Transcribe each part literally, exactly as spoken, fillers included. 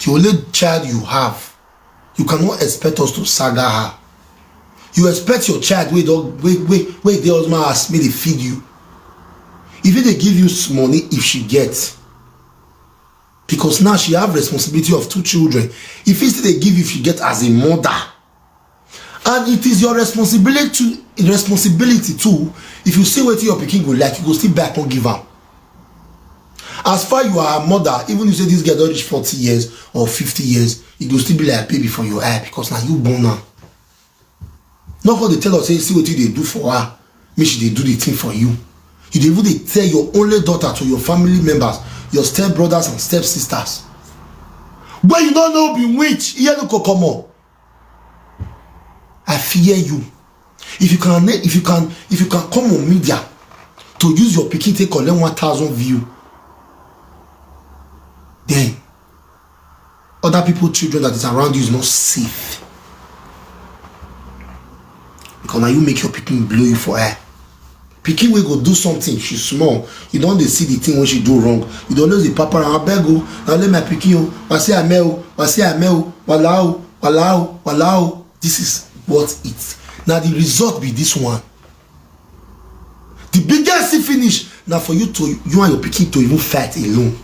The only child you have, you cannot expect us to saga her. You expect your child wey don wey wey wey dey husband as make dey feed you. If e dey give you s- money, if she get, because now she have responsibility of two children. If e still dey give you, if she get as a mother, and it is your responsibility responsibility too. If you see wetin your pikin go like, you go still buy come give am. As far you are a mother, even if say this girl don reach forty years or fifty years, e go still be like baby for your eye because na you born am. No go dey tell us say see wetin you dey do for her, make she dey do the thing for you. You dey even dey tell your only daughter to your family members, your step brothers and step sisters. But you no know be which, iye no kokomo. I fear you. If you can, if you can, if you can come on media to use your pikin take collect one thousand view, then other people children that is around you is not safe. Because now you make your pikin blow you for air. Pikin wey go do something, she small. You don dey see the thing wey she do wrong. You don always dey papa am, abeg o, na only my pikin o, wasi ame o, wasi ame o, wala o, wala o, wala o. This is what it. Na the result be this one. The biggest thing finish na for you to you and your pikin to even fight alone.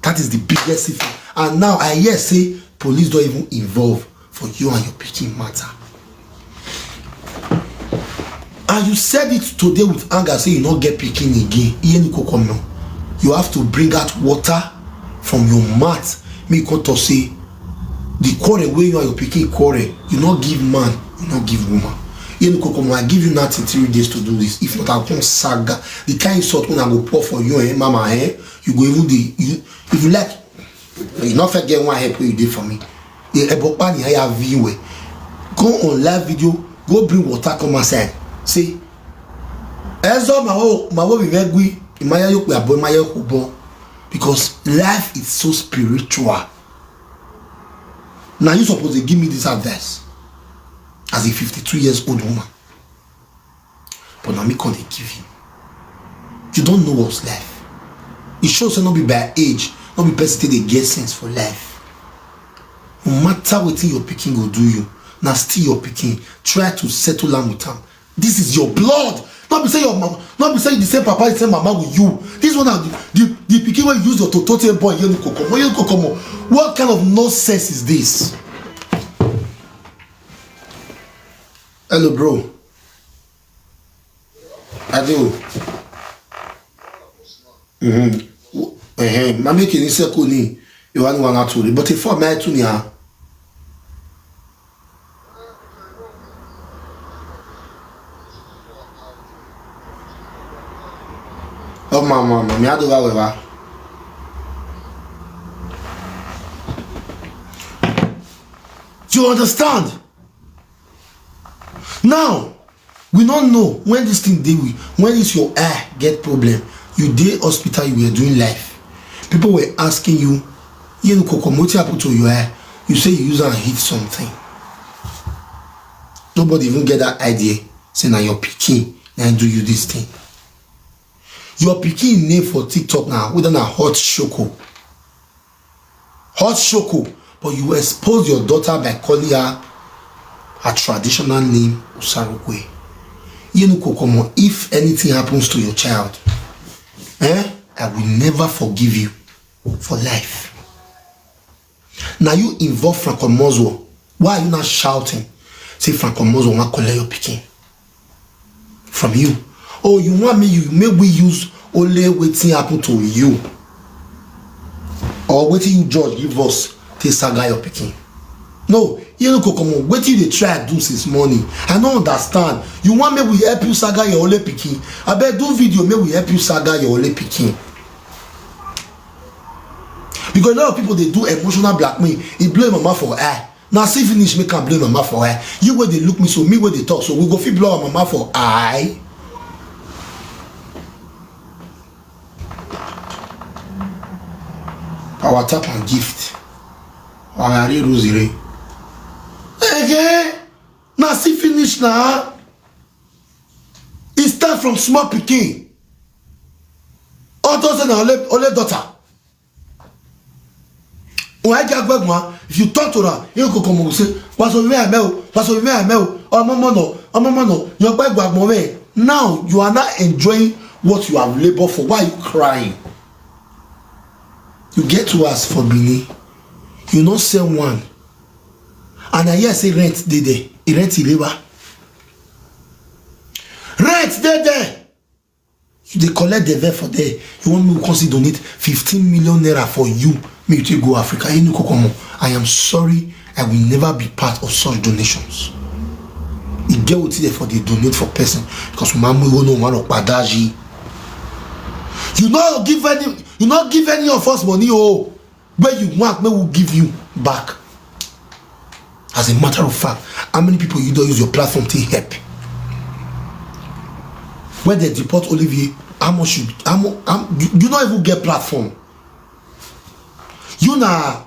That is the biggest thing. And now I hear say police don even involve for you and your pikin matter. And you said it today with anger, say you no get pikin again. Iye ni koko no. You have to bring out water from your mouth. Make you come talk say the quarrel wey you and your pikin quarrel, you no give man, you no give woman. Iye ni koko no, I give you nothing three days to do this. If not, I come saga. The kind insult wey I go pour for you, eh, mama, eh? You go even dey, you, if you like, you no fit get one help wey you dey for me. The ebo pa ni I have you. Go on live video, go bring water come outside. Say, Ezo mawo mawo bi vegui, imaya yo pe abo imaya yo bo. Because life is so spiritual. Now you suppose dey give me this advice as a fifty-two years old woman. But na me come dey give you. You don't know what's life. E show say no be by age, no be person take dey get sense for life. No matter wetin your pikin go do you, na still your pikin. Try to settle am with am. This is your blood. No be say your mama, no be say the same papa, the same mama with you. This one na the the, the pikin wey use your toto take born yenu kokomo, yenu kokomo. What kind of nonsense is this? Hello, bro. Ade o. Mhm. Eh, mami kini se ko ni. You want one to, but if for me to ni ah. Oh, mama, mama, mi ado wa wa. You understand? Now, we don't know when this thing dey with, when is your eye get problem. You dey hospital, you were doing life. People were asking you, "Yenu kokomo, wetin happen to your eye?" You say you use and hit something. Nobody even get that idea. Say na your pikin na do you this thing. Your pikin name for TikTok now, whether na hot shoko. Hot shoko, but you expose your daughter by calling her her traditional name, Usarukwe. Yenu kokomo, if anything happens to your child, eh, I will never forgive you for life. Now you involve Franco Mozwo. Why are you not shouting? Say Franco Mozwo wan collect your pikin from you. Oh, you want me, you make we use only wetin happen to you or wetin you judge give us take saga your pikin. No, you no go come on. Wetin you dey try do since morning? I no understand. You want make we help you saga your only pikin? Abeg do video make we help you saga your only pikin. Because a lot of people dey do emotional blackmail. E blow mama for eye. Na see finish make am blow mama for eye. You wey dey look me so, me wey dey talk so, we go fit blow our mama for eye. Power tap and gift. Wagari rosary. Again, na see finish na. E start from small pikin. Unto say na only, only daughter. Why get back one? If you talk to her, you go come and say, "What's over me? What's over me? Oh, my mama no, oh, my mama no." Your back back more. Now you are not enjoying what you have labored for. Why are you crying? You get two house for Benin. You no sell one. And I hear say rent dey there. E rent e labor. Rent dey there. You dey collect the vet for there. You want me to come see donate fifteen million naira for you? Me you take go Africa. You no go come. I am sorry. I will never be part of such donations. E get wetin dey for dey donate for person because mamu go no one of padaji. You no give any, you no give any of us money, oh, where you want, where we give you back. As a matter of fact, how many people you don't use your platform to help? When they deport Olivier, how much you, how much, how, you, you don't even get platform. You na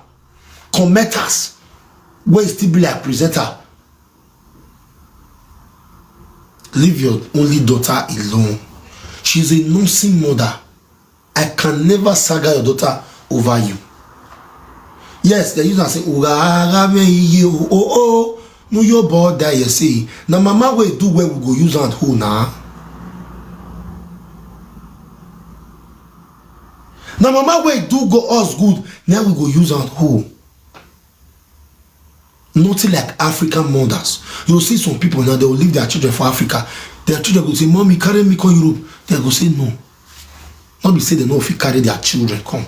commenters, where still be like presenter. Leave your only daughter alone. She's a nursing mother. I can never saga your daughter over you. Yes, they use and say, "Ura, ara, me, ye, oh, oh, oh, no, your boy die, you see." Now, mama, we do where we go use and who now? Now, mama, we do go us good, now we go use and who? Nothing like African mothers. You see some people now, they will leave their children for Africa. Their children go say, "Mommy, carry me come Europe." They go say, "No." Not be say they no fit carry their children come.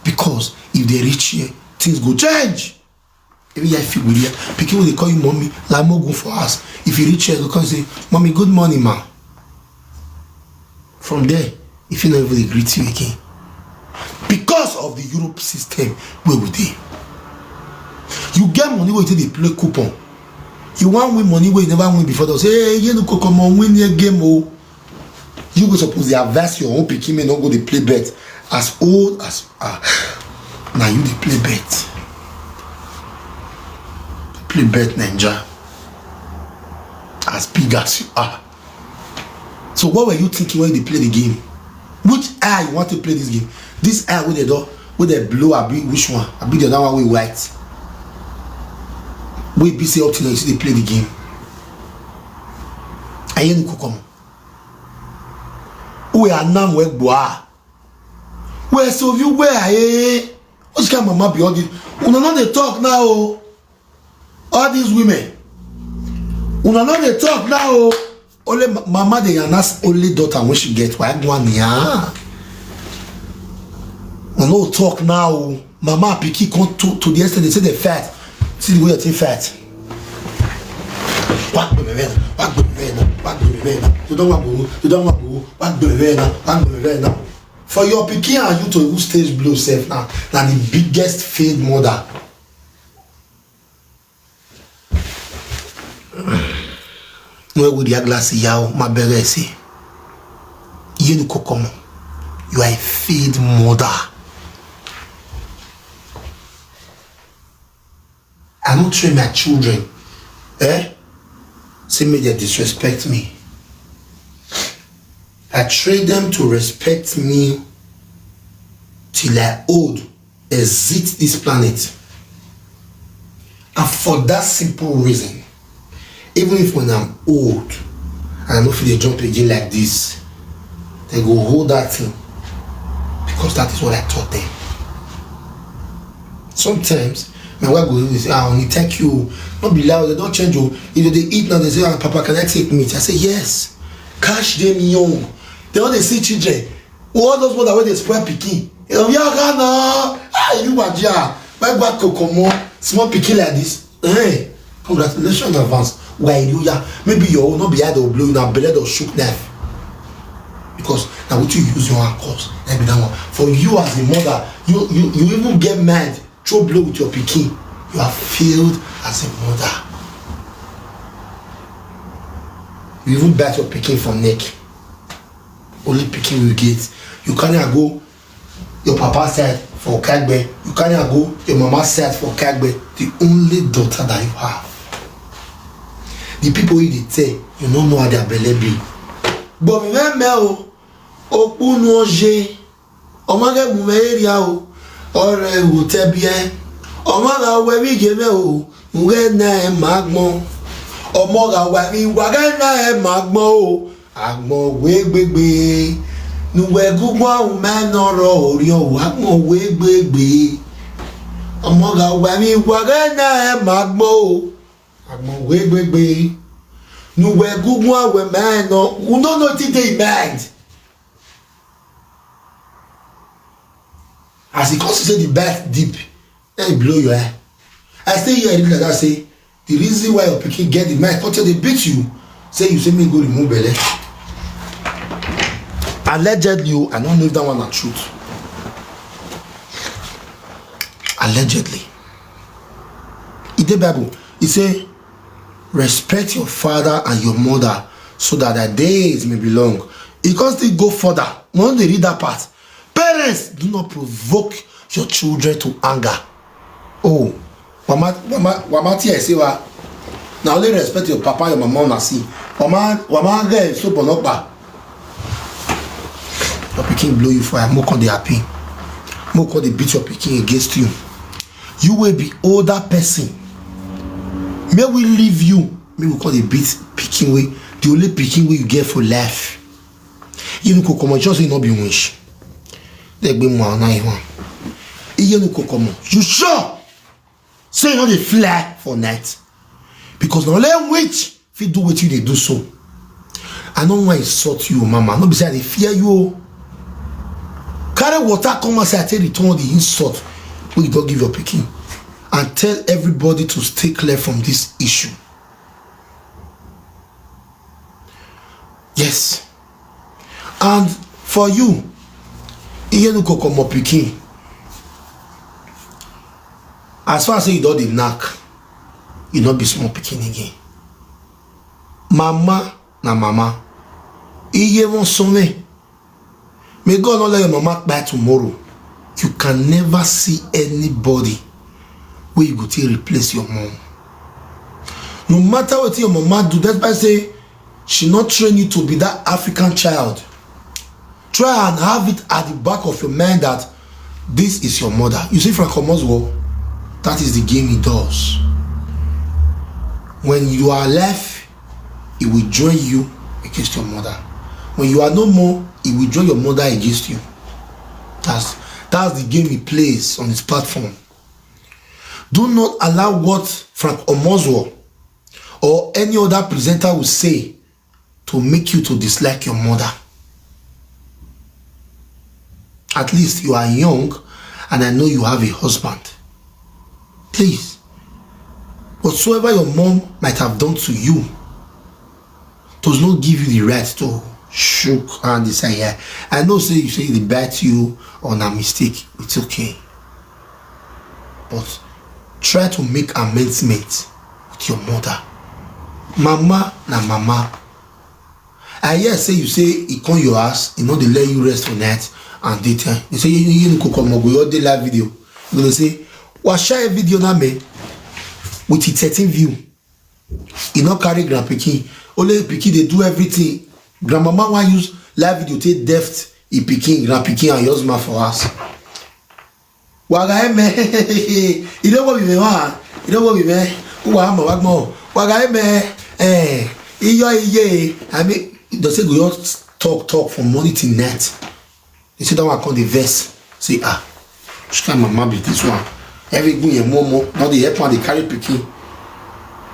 Because if they reach here, things go change. If you feel weird, people will call you mommy, like more go for us. If you reach here, they come say, "Mommy, good morning, ma." From there, if you no even dey greet you again. Because of the Europe system where we dey. You get money where you take dey play coupon. You wan win money where you never win before. They say, "Hey, you no go come on win your game, oh." You go suppose dey advise your own pikin make no go dey play bet. As old as you are, now you dey play bet. Play bet Naija. As big as you are. So what were you thinking when you dey play the game? Which eye you want to play this game? This eye wey dey do, wey dey blow, abi which one? Abi the other one wey white? Wey be say up till now you still dey play the game. Aye, no come. Who are now we gboa? Where so you where, eh? Which kind mama be all this? Una no dey talk now, oh. All these women, una no dey talk now, oh. Only ma-, mama dey announce only daughter when she get. Why go on here? I no talk now, oh. Mama pikin come to, to the extent they say they fight. See the way they fight. Wá gbé mi bẹ́ẹ̀ náà, wá gbé mi bẹ́ẹ̀ náà, wá gbé mi bẹ́ẹ̀ náà. You don't want boo, you don't want boo, wá gbé mi bẹ́ẹ̀ náà, wá gbé mi bẹ́ẹ̀ náà. For your pikin and you to even stage blow sef now, na the biggest failed mother. Where would your glass yao, my brother say? You no come. You are a failed mother. I don't train my children, eh? Say make they disrespect me. I train them to respect me till I old, exit this planet. And for that simple reason, even if when I'm old and I no fit dey jump again like this, they go hold that thing because that is what I taught them. Sometimes my wife go dey say, "Ah, honey, thank you." No be loud, they don't change. Oh, if they eat now, they say, "Ah, Papa, can I take meat?" I say, "Yes." Catch them young. They only see children. All those ones that wey dey spoil pikin. Oh, yeah, no. Ah, you are there. My God, come on. Small pikin like this. Hey, congratulations in advance. Why you, yeah? Maybe your own, not be hard or blow, na belle or shook knife. Because now what you use your hand cause, let me that one. For you as a mother, you, you, you even get mad, throw blow with your pikin. You have failed as a mother. You even bite your pikin for neck. Only pikin you get. You carry am go your papa side for Kagbe. You carry am go your mama side for Kagbe. The only daughter that you have. The people you dey tell, you no know how their belle be. But remember, oh, Okpunu Oje, Omage Bume area, oh, or uh, Utebie, Ọmọ ga wẹ mi jẹ mẹ o, nge na ẹ máa gbọ́n. Ọmọ ga wẹ mi wà gẹ́ na ẹ máa gbọ́n o. Àgbọ̀n wé gbégbé. Nùwẹ̀ gúngbọ́n àwọn mẹ́nà rọ orí ọ̀wọ́. Àgbọ̀n wé gbégbé. Ọmọ ga wẹ mi wà gẹ́ na ẹ máa gbọ́n o. Àgbọ̀n wé gbégbé. Nùwẹ̀ gúngbọ́n àwọn mẹ́nà. You no know wetin dey im mind. As he come see say the belt deep, then he blow your eye. I still hear it like that say, the reason why your pikin get the mind, come tell dey beat you, say you say me go remove belle. Allegedly o, I no know if that one na truth. Allegedly. E dey Bible, e say, "Respect your father and your mother so that their days may be long." E come still go further. We no dey read that part. "Parents, do not provoke your children to anger." Oh, wama wama wama tear say wa. Na only respect your papa, your mama una see. Wama wama get so bonopa. Your pikin blow you fire, mo come dey happy. Mo come dey beat your pikin against you. You wey be older person, make we leave you. Make we come dey beat pikin wey, the only pikin wey you get for life. You no go comot, just say you no be winch. They be more na you want. You no go comot. You sure? Say you no dey fly for night. Because na only winch fit do wetin you dey do so. I no wan insult you, mama. No be say I dey fear you o. Carry water come outside, take return the insult wey you don give your pikin. And tell everybody to stay clear from this issue. Yes. And for you, Iyenuko Komo pikin, as far as say you don dey knack, you no be small pikin again. Mama na mama. Iye won some. May God not let your mama die tomorrow. You can never see anybody where you go to replace your mom. No matter what your mama do, that's why I say she not train you to be that African child. Try and have it at the back of your mind that this is your mother. You see, Frank Omozwo, that is the game he does. When you are left, he will join you against your mother. When you are no more, he will join your mother against you. That's that's the game he plays on his platform. Do not allow what Frank Omozwo or any other presenter will say to make you to dislike your mother. At least you are young, and I know you have a husband. Please, whatsoever your mom might have done to you does not give you the right to shook and decide, "Yeah, I know say you say they bite you on a mistake. It's okay." But try to make amendment with your mother. Mama na mama. I hear say you say he come your house, he no dey let you rest for night and daytime. You say you you go come go your day live video. You go dey say, "Wa share video na me with the thirteen view." He no carry grand pikin. Only pikin dey do everything. Grandmama wan use live video take deft e pikin, grand pikin and your husband for house. Waga eme. You know what we mean? You know what we mean? Uwa ama wagmo. Waga eme. Eh. Iyo iye. I mean, they say go just talk talk from morning till night. You see that one come the verse. Say, "Ah, which kind mama be this one?" Every good year more more. Now they help one they carry pikin.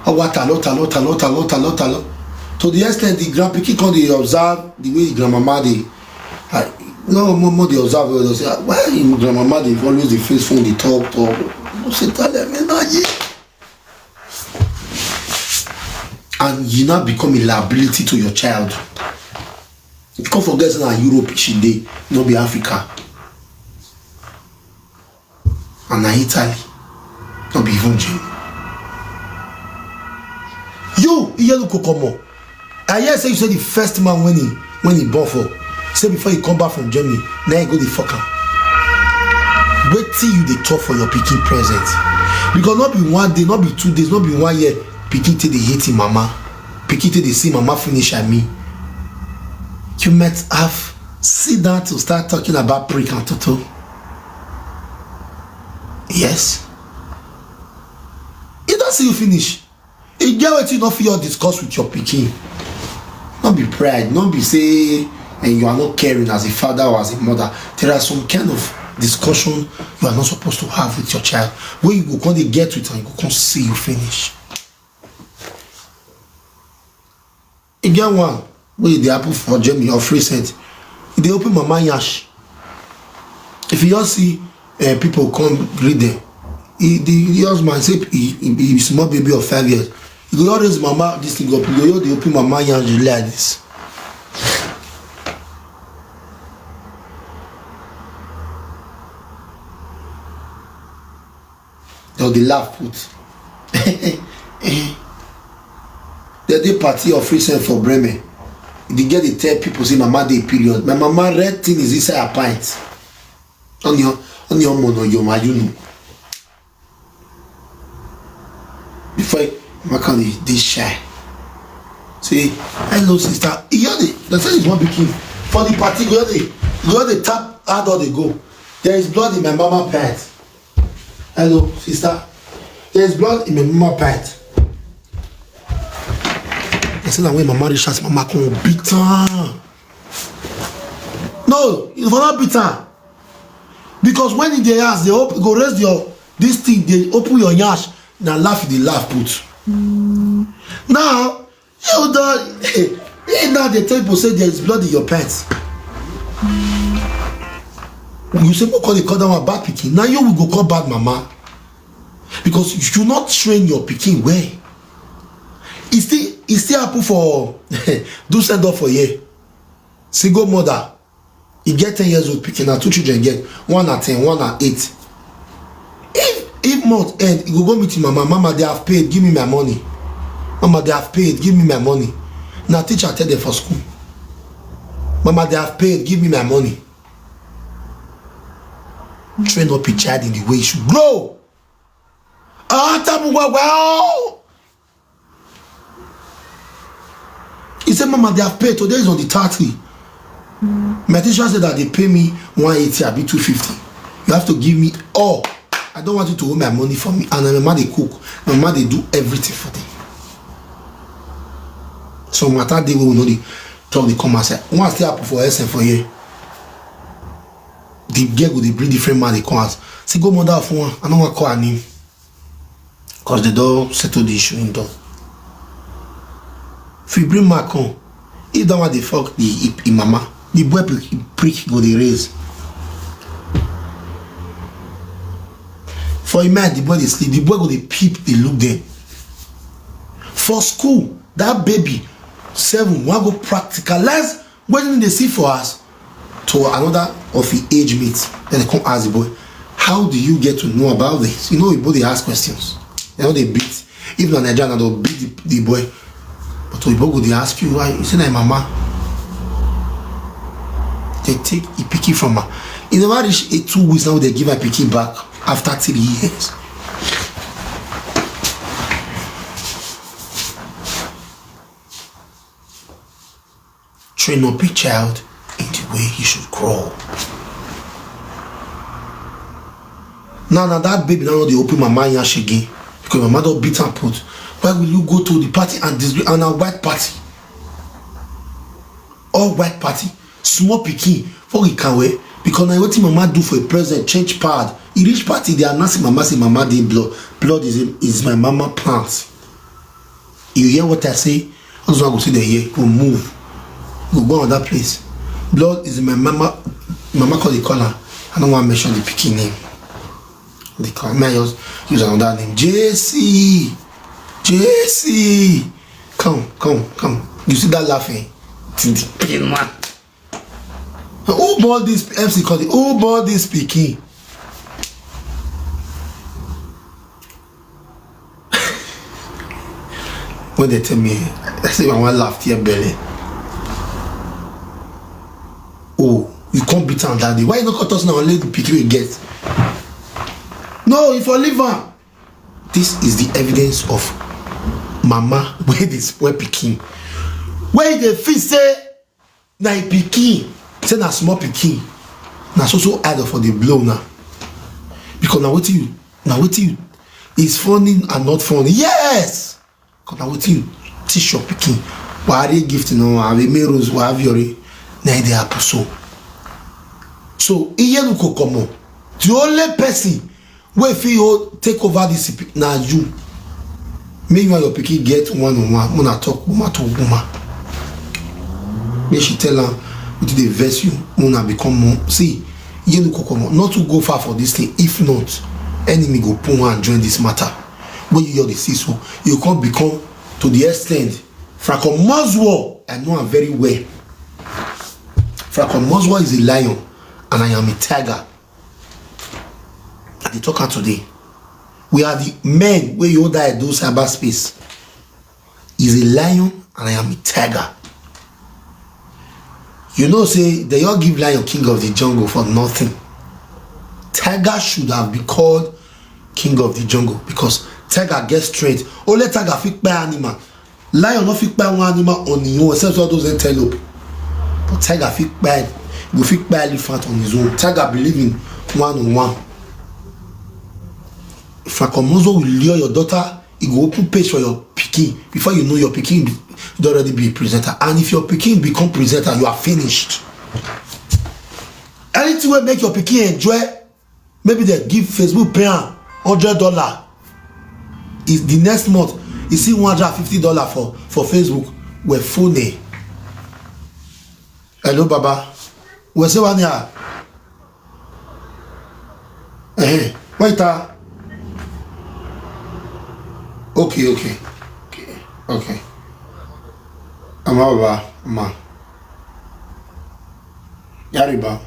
Oh, what a lot, a lot, a lot, a lot, a lot, a lot. To the extent the grand pikin come they observe the way the grandmama they. I, no more more they observe. They say, "Ah, why your grandmama they always the face phone they talk talk?" No say tell them, "Eh, na ye." And you now become a liability to your child. You can't forget na Europe she dey, no be Africa. And na Italy, no be even Germany. You, Iyeluko Komo. I hear say you say the first man when he when he born for, say before he come back from Germany, now he go the fuck am. Wait till you dey talk for your pikin present. Because not be one day, not be two days, not be one year, pikin take dey hate him mama. Pikin take dey see mama finish, I mean. You might have sit down to start talking about prick and toto. Yes. See you finish. E get wetin you no fit just discuss with your pikin. No be pride, no be say, eh, you are not caring as a father or as a mother. There are some kind of discussion you are not supposed to have with your child, wey you go come dey get with and you go come see you finish. E get one wey dey happen for Germany of recent. E dey open mama yansh. If you just see, eh, people come greet them, e, the, the husband say e, e be small baby of five years. E go just raise mama, this thing go, e go just dey open mama yansh like this. Dem dey laugh put. Dem dey party of recent for Bremen. The girl dey tell people say mama dey period. My mama, red thing is inside her pint. On your, on your mono, your mayunu. Before mama come dey, dey shy. Say, "Hello, sister." E just dey, dem say it's one pikin. For the party, go dey, go dey tap, how door dey go. "There is blood in my mama pant." "Hello, sister. There is blood in my mama pant." I say na when mama reach house, mama come beat am. No, you for not beat am. Because when e dey house, dey open, go raise your, this thing, dey open your yansh, na laugh you dey laugh put. Now, you don, he now dey tell people say there is blood in your pants. You say, "Make we dey call that one bad pikin." Now you will go call bad mama. Because you not train your pikin well. E still, e still happen for do send off for here. Single mother, e get ten years old pikin, na two children get, one na ten, one na eight. If, if month end, e go go meet him mama, "Mama, they have paid, give me my money. Mama, they have paid, give me my money." Na teacher tell them for school, "Mama, they have paid, give me my money." Train up a child in the way he should grow. Ah, tabu wa wa. He said, "Mama, they have paid. Today is on the thirty. My teacher said that they pay me one eighty, abi two fifty. You have to give me all. I don't want you to hold my money for me." And my mama dey cook. My mama dey do everything for them. So matter dey wey we no dey talk, dey come outside. One still happen for S F for here. The girl go dey bring different man dey come house. Single mother of one, I no wan call her name. 'Cause they don settle the issue in done. If you bring man come, if that one dey fuck the, him, him mama, the boy prick, prick go dey raise. For him mind, the boy dey sleep. The boy go dey peep, dey look them. For school, that baby seven wan go practicalize wetin dey see for us to another of him age mate. Then they come ask the boy, "How do you get to know about this?" You know, Igbo dey ask questions. They no dey beat. If na Nigeria, na dey beat the, the boy. But Igbo go dey ask you why. You say na him mama. They take him pikin from her. E never reach a two weeks now, they give her pikin back after three years. Train up a child in the way he should grow. Now, now that baby now dey open mama yansh again because mama don beat am put. Why will you go to the party and disgrace, and a white party? All white party, small pikin, for we can wear. Because na wetin mama do for a president, change pad. E reach party, they announce mama, say mama dey blood. Blood is, is my mama pants. You hear what I say? All those one go say they hear, go move, go go another place. Blood is my mama. Mama call the caller. I don't want to mention the pikin name. The call, may I just use another name? J C. J C. Come, come, come. You see that laughing? It's the pain, man. Who bought this M C call? Who bought this pikin? When they tell me, I say, "I want laugh here, belly." Oh, you can't beat on that day. Why you not cut us now and let the pikin get? No, if I leave her, this is the evidence of mama where this where pikin. Where they feel say na him pikin, say na small pikin, na so so idol for the blow now. Because now what you, now what you, Is funny and not funny? Yes. Because na wetin you teach your pikin. Wari gift no have a main rose wa have your na e dey happen so. So iye nu ko komo. The only person wey fit hold take over this pikin na you. Make you and your pikin get one on one, una talk woman to woman. Make she tell am wetin dey vex you, una become more. See, iye nu ko komo. Not to go far for this thing. If not, enemy go put one join this matter. When you hear the see so, you come become to the extent Franco Moswell. I know am very well. Franco Moswell is a lion, and I am a tiger. I dey talk am today. We are the men wey you die do cyberspace. Is a lion, and I am a tiger. You know say they all give lion king of the jungle for nothing. Tiger should have been called king of the jungle because tiger get strength. Only tiger fit kpai animal. Lion no fit kpai one animal on him own except all those antelope. But tiger fit kpai, go fit kpai elephant on his own. Tiger believe in one on one. Franco Moswell will lure your daughter, e go open page for your pikin. Before you know, your pikin don already be a presenter. And if your pikin become presenter, you are finished. Anything wey make your pikin enjoy, maybe they give Facebook pay am hundred dollar. Is the next month you see one hundred and fifty dollar for for Facebook. We phone. Hello, Baba. We say one year. Eh, wait. Okay, okay, okay, okay. I'm over, man. Yariba.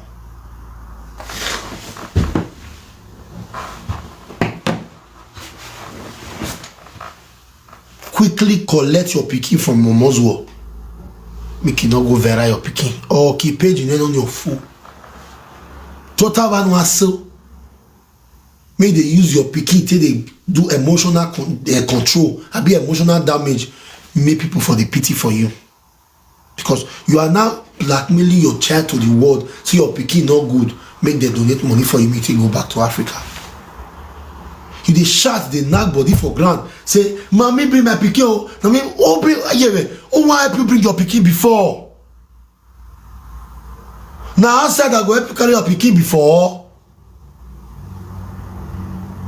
Quickly collect your pikin from Momoswo. Make e no go viral your pikin. Or keep page in on your phone. Total one was so. Make they use your pikin till they do emotional con- uh, control. I be emotional damage. Make people for the pity for you. Because you are now blackmailing your child to the world. See your pikin not good. Make them donate money for you. Make you go back to Africa. You dey shout, dey knack body for ground. Say, "Mommy, bring my pikin." Oh, I mean, oh, bring, yeah, man. Oh, why help you bring your pikin before? Now outside I go help you carry your pikin before.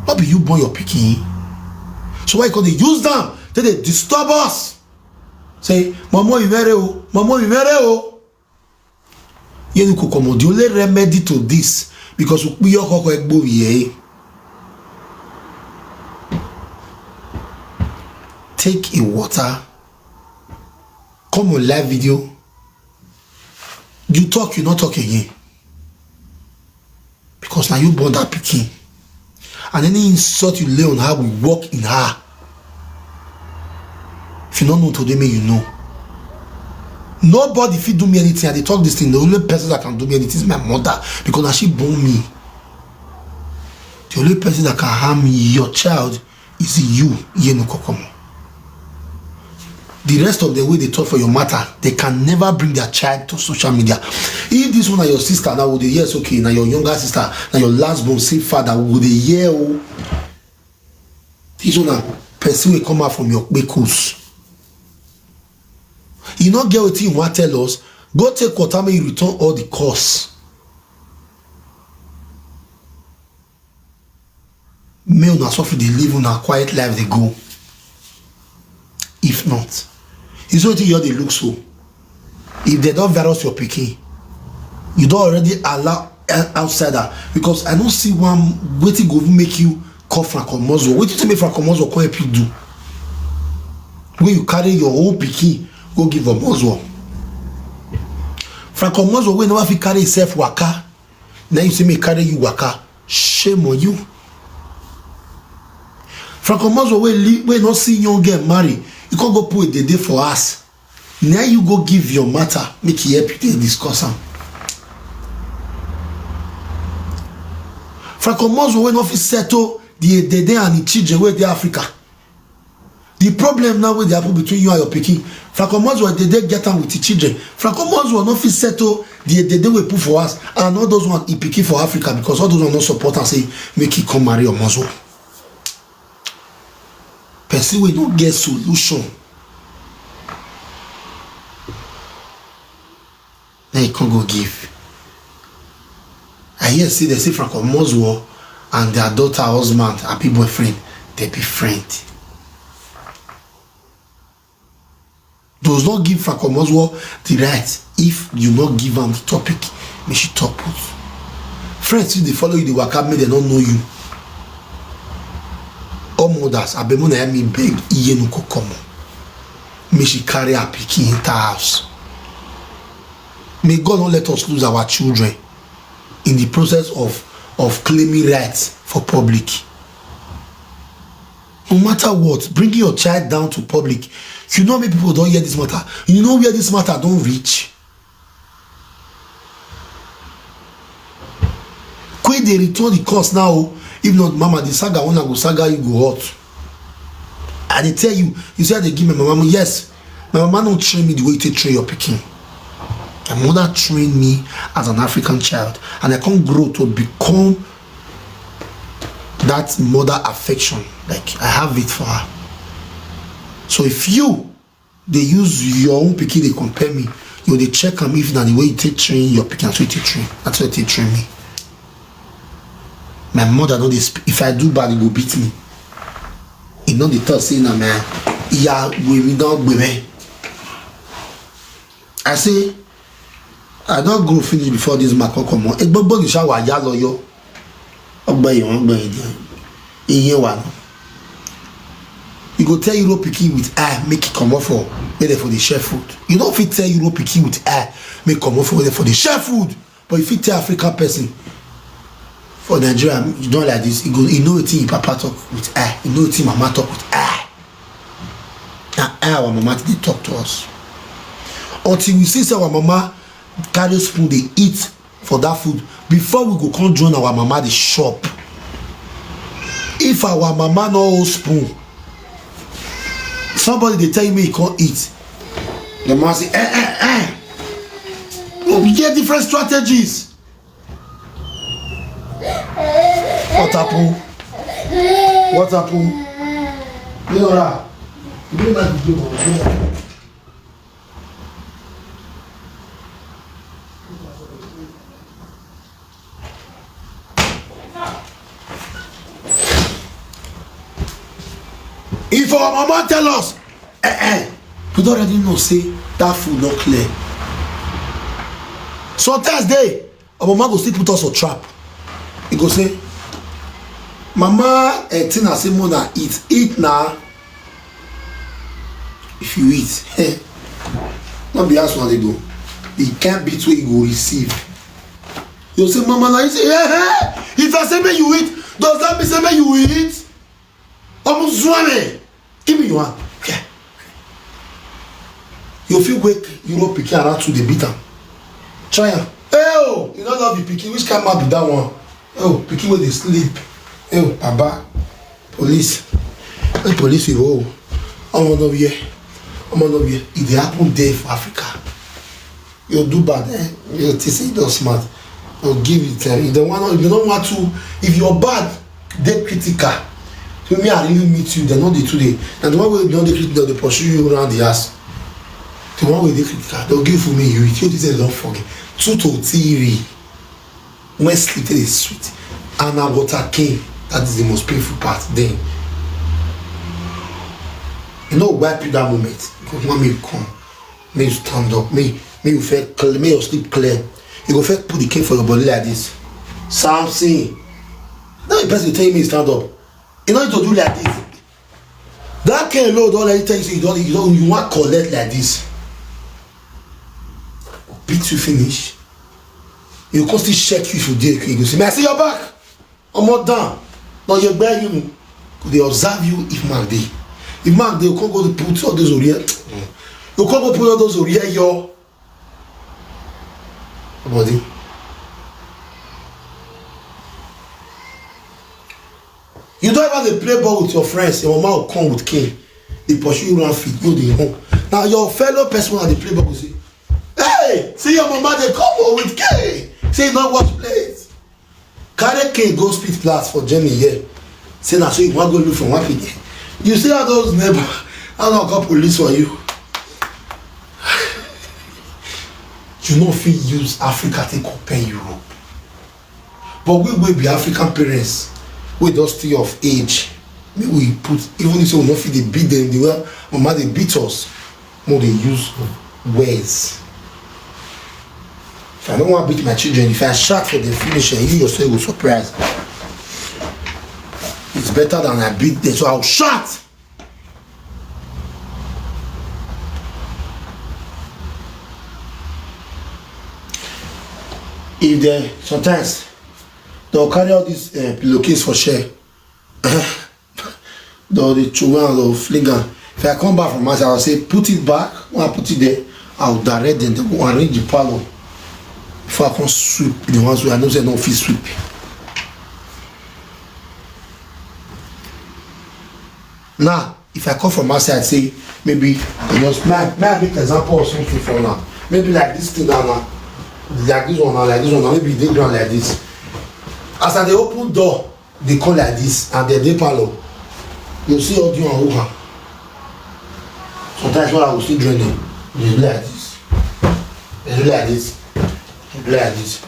What be you born your pikin? So why you come dey use them? Then they disturb us. Say, "Mama, you very oh, Mama, you very oh." You know, come on. The only remedy to this, because we your koko egbo ye. Take a water. Come on live video. You talk, you not talk again. Because now you born that pikin. And any insult you lay on her will work in her. If you don't know today, may you know. Nobody fit do me anything. I dey talk this thing. The only person that can do me anything is my mother, because now she born me. The only person that can harm your child is you, Yenu Kokomo. The rest of the way they talk for your matter, they can never bring their child to social media. If this one are your sister, now would they, yes, okay, now your younger sister, now your last born, say father, would they hear? Oh, this one, person will come out from your kpekus. You not get what you want tell us. Go take water, may you return all the costs. May una suffer, they live on a quiet life, they go. If not, it's what you they look so. If they don't virus your pikin, you don't already allow outsider, because I don't see one waiting go make you call Franco Mozo. What you tell me Franco Mozo come help you do? When you carry your own pikin, go give a Mozo. Franco Mozo, we never fit carry himself waka. Now you see me carry you waka. Shame on you. Franco Mozo, we li- we not see young girl marry. You can't go put a day for us. Now you go give your matter, make you help you take discuss am. Franco Mozo, we not fit settle the Dede and the children where they Africa. The problem now wey dey happen between you and your pikin, Franco Moswell dey dey get am with the children. Franco Moswell no fit settle the Dede wey put for house and all those one he pikin for Africa, because all those one no support am say make he come marry your Moswell. Person wey no get solution, na you come go give. I hear say dem say Frank Omozwo and their daughter husband, abi boyfriend, dem be friend. Does not give Frank Omozwo the right if you not give am the topic, make she talk put. Friends still dey follow you, dey waka, make dem no know you. All mothers, abeg, make una help me beg Iyenuko Komo. Make she carry her pikin enter house. May God not let us lose our children in the process of, of claiming rights for public. No matter what, bringing your child down to public, you know how many people don hear this matter? You know where this matter don reach? Quick dey return the cost now o. If not, mama, the saga wey I go saga you go hot. I dey tell you, you see, I dey give my mama money. Yes, my mama no train me the way you take train your pikin. My mother trained me as an African child, and I come grow to become that mother affection. Like, I have it for her. So if you dey use your own pikin dey compare me, you dey check am if na the way you take train your pikin, na so you take train, na so you take train me. My mother no dey sp-, if I do bad, e go beat me. E no dey talk say na my iya wey mi don gbe me. I say, I don grow finish before this man come comot. Egbogbo ni ṣá wà yá lọ yọ. Ọgbẹ́ yìí, wọ́n gbẹ́ yìí díẹ̀. Iye wà náà. You go tell Euro pikin with eye, make e comot for, make dem for dey share food. You no fit tell Euro pikin with eye, make e comot for, make dem for dey share food. But you fit tell African person for Nigeria, you don like this, you go, you know wetin your papa talk with eye, you know wetin mama talk with eye. Na eye our mama take dey talk to us. Until we see say our mama carry spoon dey eat for that food before we go come join our mama dey chop. If our mama no hold spoon, somebody dey tell you make you come eat, the mama say, "Eh, eh, eh." We get different strategies. What happen? What happen? Laura, you don't like the game of If our mama tell us, eh, eh, we don already know say that food no clear. Sometimes dey, our mama go still put us for trap. E go say, "Mama, eh, Tina say make una eat, eat na." If you eat, eh, no be house una dey go. The kind beat wey you go receive. You say, "Mama, na you say, eh, eh, if I say make you eat, does that mean say make you eat?" Omo zuame, give me your hand. Yeah. You fit wake Euro pikin around two dey beat am. Try am. Hey, oh, you no love your pikin. Which kind man be that one? Oh, pikin wey dey sleep. Oh, baba, police. Hey, police, you, oh, omo no here. Omo no here. E dey happen there for Africa. You do bad, eh? You think say you don smart. You give it, eh? If dem want, if dem no want to, if your bad dey critical, so me, I really meet you, dem no dey too dey. Na the one wey don dey critical, dem dey pursue you around the house. The one wey dey critical, dem give for me, you eat. You think say dem don forget. Two to three. When sleep take dey sweet, and na water came, that is the most painful part. Then you know, wipe you that moment, because when me come, make you stand up, make, make you feel clear, make your sleep clear. You go first put the cane for your body like this. Something. Now the person tell you make you stand up. You no need to do like this. That cane alone don already tell you say you don, you don, you wan collect like this. Beat you finish. You come still check you if you dey okay. You go say, "Me, I see your back." Omo down. Now you bear you. Go dey observe you if mark dey. If mark dey, you come go to put all those ori. You come go put all those ori your body. You don ever dey play ball with your friends, your mama go come with cane, dey pursue you round field, go dey run. Now your fellow person wey dey play ball go say, "Hey, see your mama dey come o with cane. Say you no wash plate." Carry cane go spit glass for Germany here. Say na so you wan go look for one pikin. You see how those neighbor, how dem call police for you? You no fit use Africa take compare Europe. But we wey be African parents, wey don still of age, make we put, even if say we no fit dey beat dem the way mama dey beat us, make we dey use words. If I no wan beat my children, if I shout for dem finish, eh, you yourself go surprise. It's better than I beat dem, so I will shout. If dem sometimes dem go carry all this, eh, pillowcase for share, dem go dey throw am, dem go fling am. If I come back from outside, I go say, "Put it back." When I put it there, I go direct dem, dem go arrange the parlour before I come sweep the ones wey I know say I no fit sweep. Now, if I come from outside, say, maybe, I just, may I, may I make example of something for now? Maybe like this thing now, now, like this one now, like this one now, maybe e dey ground like this. As I dey open door, dey come like this, and dem dey parlour, you see audio and hook am. Sometimes when I go still join dem, dem do like this, dem do like this, dem do like this.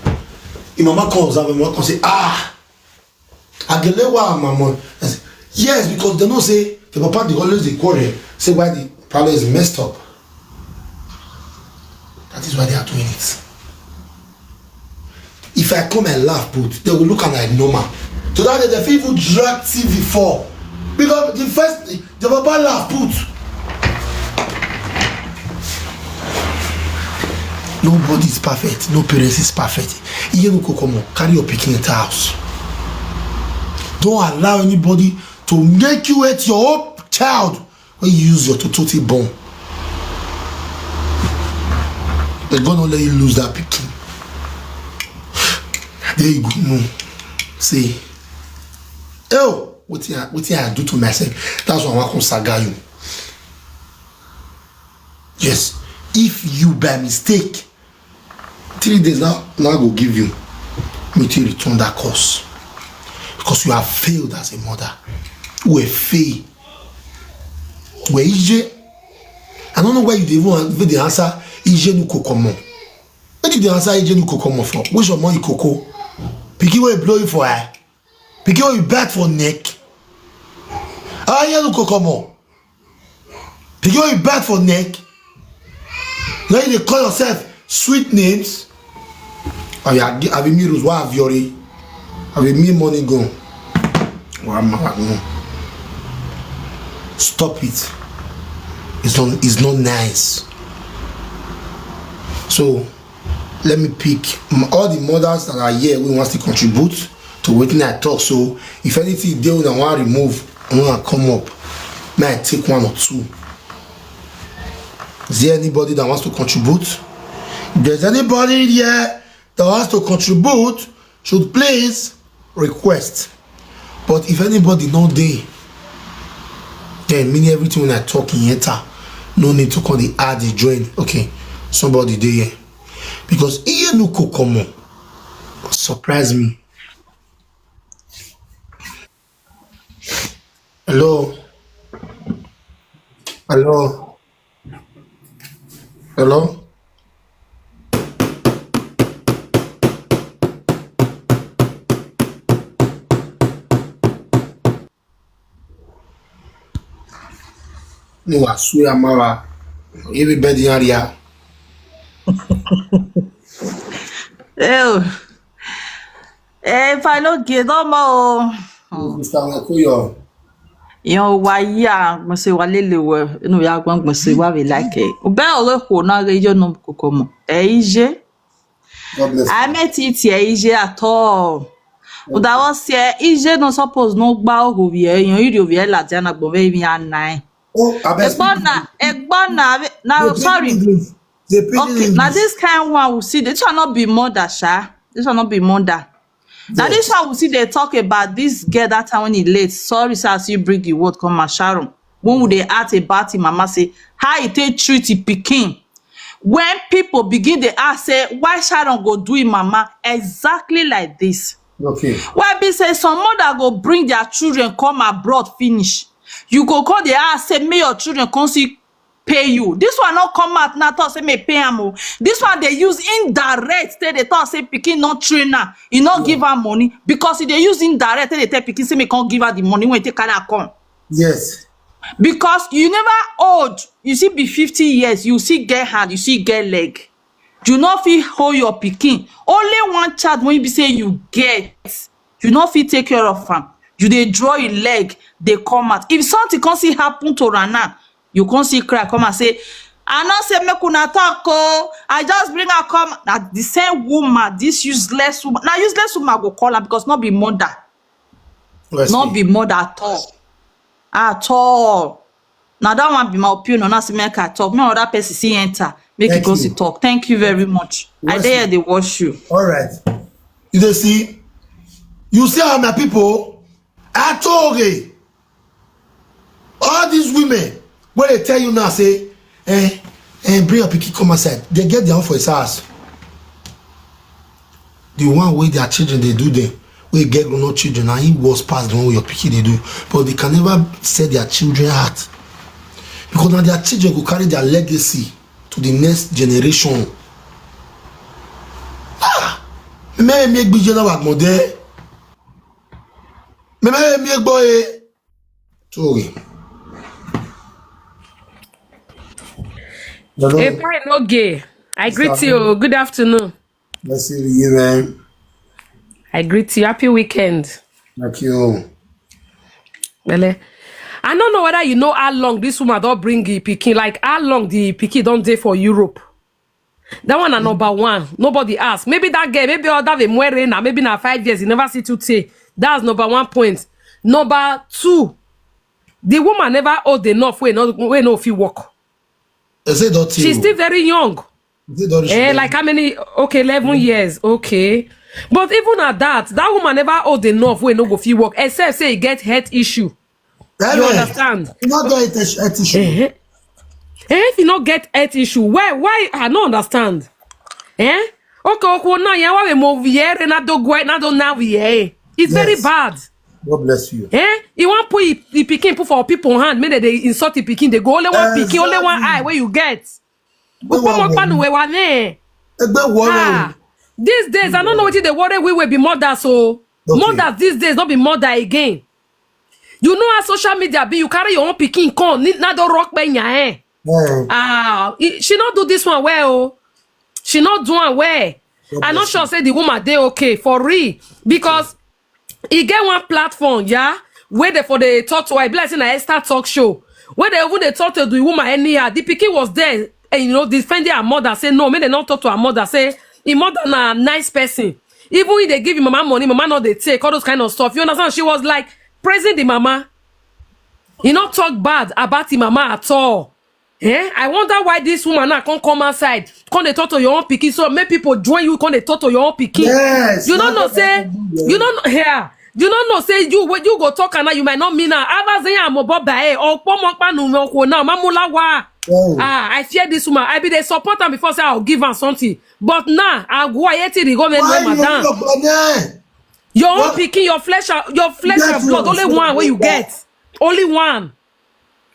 Im mama come observe, im mama come say, "Ah, Agelewa, mama." I say, "Yes," because dem know say the papa dey always dey quarrel, say why the parlour is messed up. That is why they are doing it. If I come and laugh put, dem go look am like normal. So that day, dem fit even drag T V fall. Because the first, the papa laugh put. Nobody is perfect. No parents is perfect. Iye no go come on. Carry your pikin enter house. Don't allow anybody to make you hate your own child when you use your toto take born. Dem go no let you lose that pikin. There you go. No. Say, "Oh, wetin I, wetin I do to myself?" That's why I wan come saga you. Yes. If you by mistake, three days now, now I go give you. Make you return that curse. Because you have failed as a mother. You have failed. Where Ije? I don't know why you dey even, even dey answer Ije no go come on. What did they answer Ije no go come on for? Which of more Ikoko? Pikin wey blow you for eye? Pikin wey you bite for neck? Ah, Ije no go come on. Pikin wey you bite for neck? Now you dey call yourself sweet names? Abi, abi me Rose, why have your, abi me money gone? Why am I gone? Stop it. It's not, it's not nice. So, let me pick m-, all the mothers that are here wey wan still contribute to wetin I talk. So if anything dey una wan remove, una come up, make I take one or two. Is there anybody that wants to contribute? If there's anybody here that wants to contribute, should please request. But if anybody no dey, then meaning everything wey I talk in enter, no need to come dey add dey join. Okay, somebody dey here. Because Iye no go come on. Surprise me. Hello? Hello? Hello? No, I swear, Amara. Everybody area. Oh. Eh, if I no get no more. Mister Wakoyo. Yan wa ya gbese wa lele we. No ya gbon gbese wa we like. Be ore ko na re yo no ko komo. Eh, Ije. God bless you. I met it here, Ije at all. But I was here, Ije no suppose no gba ogo we. Yan iri ovi la dia na gbon we mi anai. Oh, I bet. Egbon na, egbon na, na, They pidgin sorry. English. They pidgin Okay, English. Now this kind one we see. This one not be mother, sha. This one not be mother. Now this Yes. One we see they talk about this girl that time when he late. Sorry, sir, as you bring the word come, my Sharon. When would they ask about him, mama say, how he take treat the pikin? When people begin they ask, say, why Sharon go do him, mama? Exactly like this. Okay. Why be say some mother go bring their children come abroad finish? You go call the house, say, may your children come see pay you. This one not come out now, talk say may pay am o. This one they use indirect, say they talk say pikin not train am, e not give her money because e dey use indirect, say they tell pikin say may come give her the money when e take carry her come. Yes. Because you never old, you see be fifty years, you see get hand, you see get leg. You no fit hold your pikin. Only one child when you be say you get, you no fit take care of am. You dey draw your leg, they come out. If something can see happen to Rana, you can see cry, come and say, I not say make una talk, oh, I just bring her come. That the same woman, this useless woman. Now useless woman go call her because not be mother. Not be mother at all. At all. Now that one be my opinion. Not say make I talk. Make other person see enter. Make it go see talk. Thank you very much. I dare they watch you. All right. You dey see, you see how my people are talking. All these women, when they tell you now, say, eh, eh, bring your pikin come outside. They get their own for his house. The one way their children they do them, we get grown up children, and he was past the one way your pikin they do. But they can never set their children out. Because now their children will carry their legacy to the next generation. Ah, me me gbije na wa gbon de. Me me me gbo e. Sorry. Hey, fine, okay. I greet you. Good afternoon. Let's see you, man. I greet you. Happy weekend. Thank you. Bele. I don't know whether you know how long this woman don't bring the pikin. Like how long the pikin don't dey for Europe. That one na number one. Nobody ask. Maybe that girl, maybe other than Mwere now, maybe na five years, you never see to say. That's number one point. Number two, the woman never old enough wey no wey no fit work. They say don't She's still very young. They don't Eh, like how many? Okay, eleven years. Okay, but even at that, that woman never old enough wey no go fit work, except say e get health issue. You understand? Not get health issue. Eh, if you no get health issue, why why I no understand. Eh? Okay, okay, now yeah, why we move here? Na do go, na do now here. It's very bad. God bless you. Eh? You want put the pikin put for people hand, make they insult the pikin. They go only one pikin, only one eye where you get. Ukpomokpanu we wa ne. Egbe worry. Ah, these days I don't know what they worry. We will be mothers, so Okay. Mothers these days don't be mother again. You know how social media be. You carry your own pikin come, ni- na do rock benya eh. Eh, Ah, he- she not do this one well. Oh. She not do am well. I'm not sure say the woman dey okay for real because he get one platform, yeah, where they for the talk to her. E be like say na Esther talk show where they even they talk to the woman anyhow. The pikin was there, and you know defending her mother. Say no, make they not talk to her mother. Say him mother na nice person. Even if they give him mama money, mama not they take all those kind of stuff. You understand? She was like praising the mama. He not talk bad about the mama at all. Eh? I wonder why this woman now can't come outside. Come they talk to your own pikin. So make people join you. Come they talk to your own pikin. Yes, You don't know that's what say I do, yeah. You don't know here. You don't know say you when you go talk and now you might not mean her. Avaze ya mo boba eh. Okpomokpanu me okwo now. Mamula wa. Oh. Ah, I fear this woman. I be they support her before say I'll give her something. But now I go ahead to the government Why you madam. look like that? Your own What? Pikin, your flesh, and- your flesh Yes, and blood. yes, Only yes, one where you yes. Get. Only one.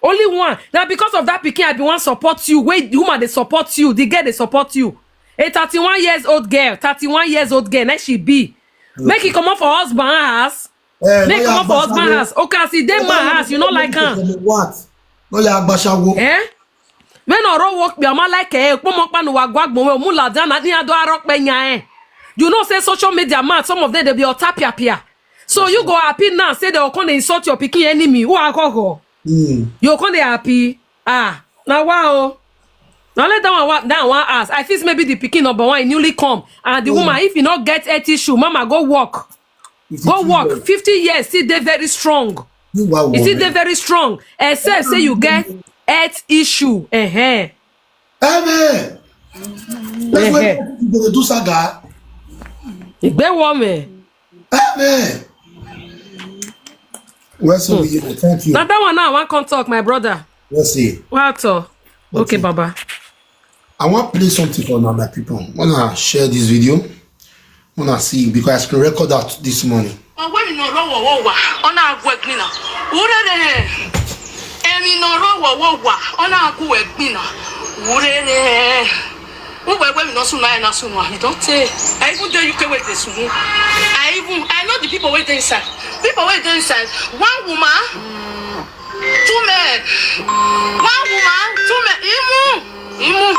Only one. Now because of that pikin, I be one support you. Wait, the woman they support you. The girl they support you. A thirty-one years old girl, thirty-one years old girl. Now she be. Make it come up for husband house. Eh, Make no, come up for yeah, husband but- house. Okay, I see them my house. You know like her. What? No, yeah, Agbashawo. Eh? When I don't work, be my like eh. Come up and wa gwag mo mu la dana ni ado arok pe nya eh. You know say social media man. Some of them they be on tap pia pia. So you go happy now. Say they will come dey insult your pikin enemy. Who are go go? Hmm. You come dey happy. Ah, now wow. Now let that one wa- that one ask. I think maybe the pikin number one newly come and the woman if you not get health issue, mama go work. Go work. Fifty years still dey very strong. You are Is it worried. Dey very strong? Except say you get health issue. Uh-huh. Amen. That's why people dey do saga. Igbe woman. Amen. Well, so we thank you. Now that one now I want come talk, my brother. Let's see. What? Okay, Baba. I want play something for now, my people. Wanna share this video? Wanna see because I can record that this morning. Ọwọ́ mi náà rọ́wọ́ wọ́ wà, ọ̀nà àgọ́ ẹ̀gbìn náà. Wúrẹ́ rẹ̀ yẹn. Mi no ro wo wo wa, ona ku we gbina. Urere. Who we we mi no sunu, I no sunu. I don't say. I even dey U K wey dey sunu. I even, I know the people wey dey inside. People wey dey inside. One woman, two men. One woman, two men. Imu, imu,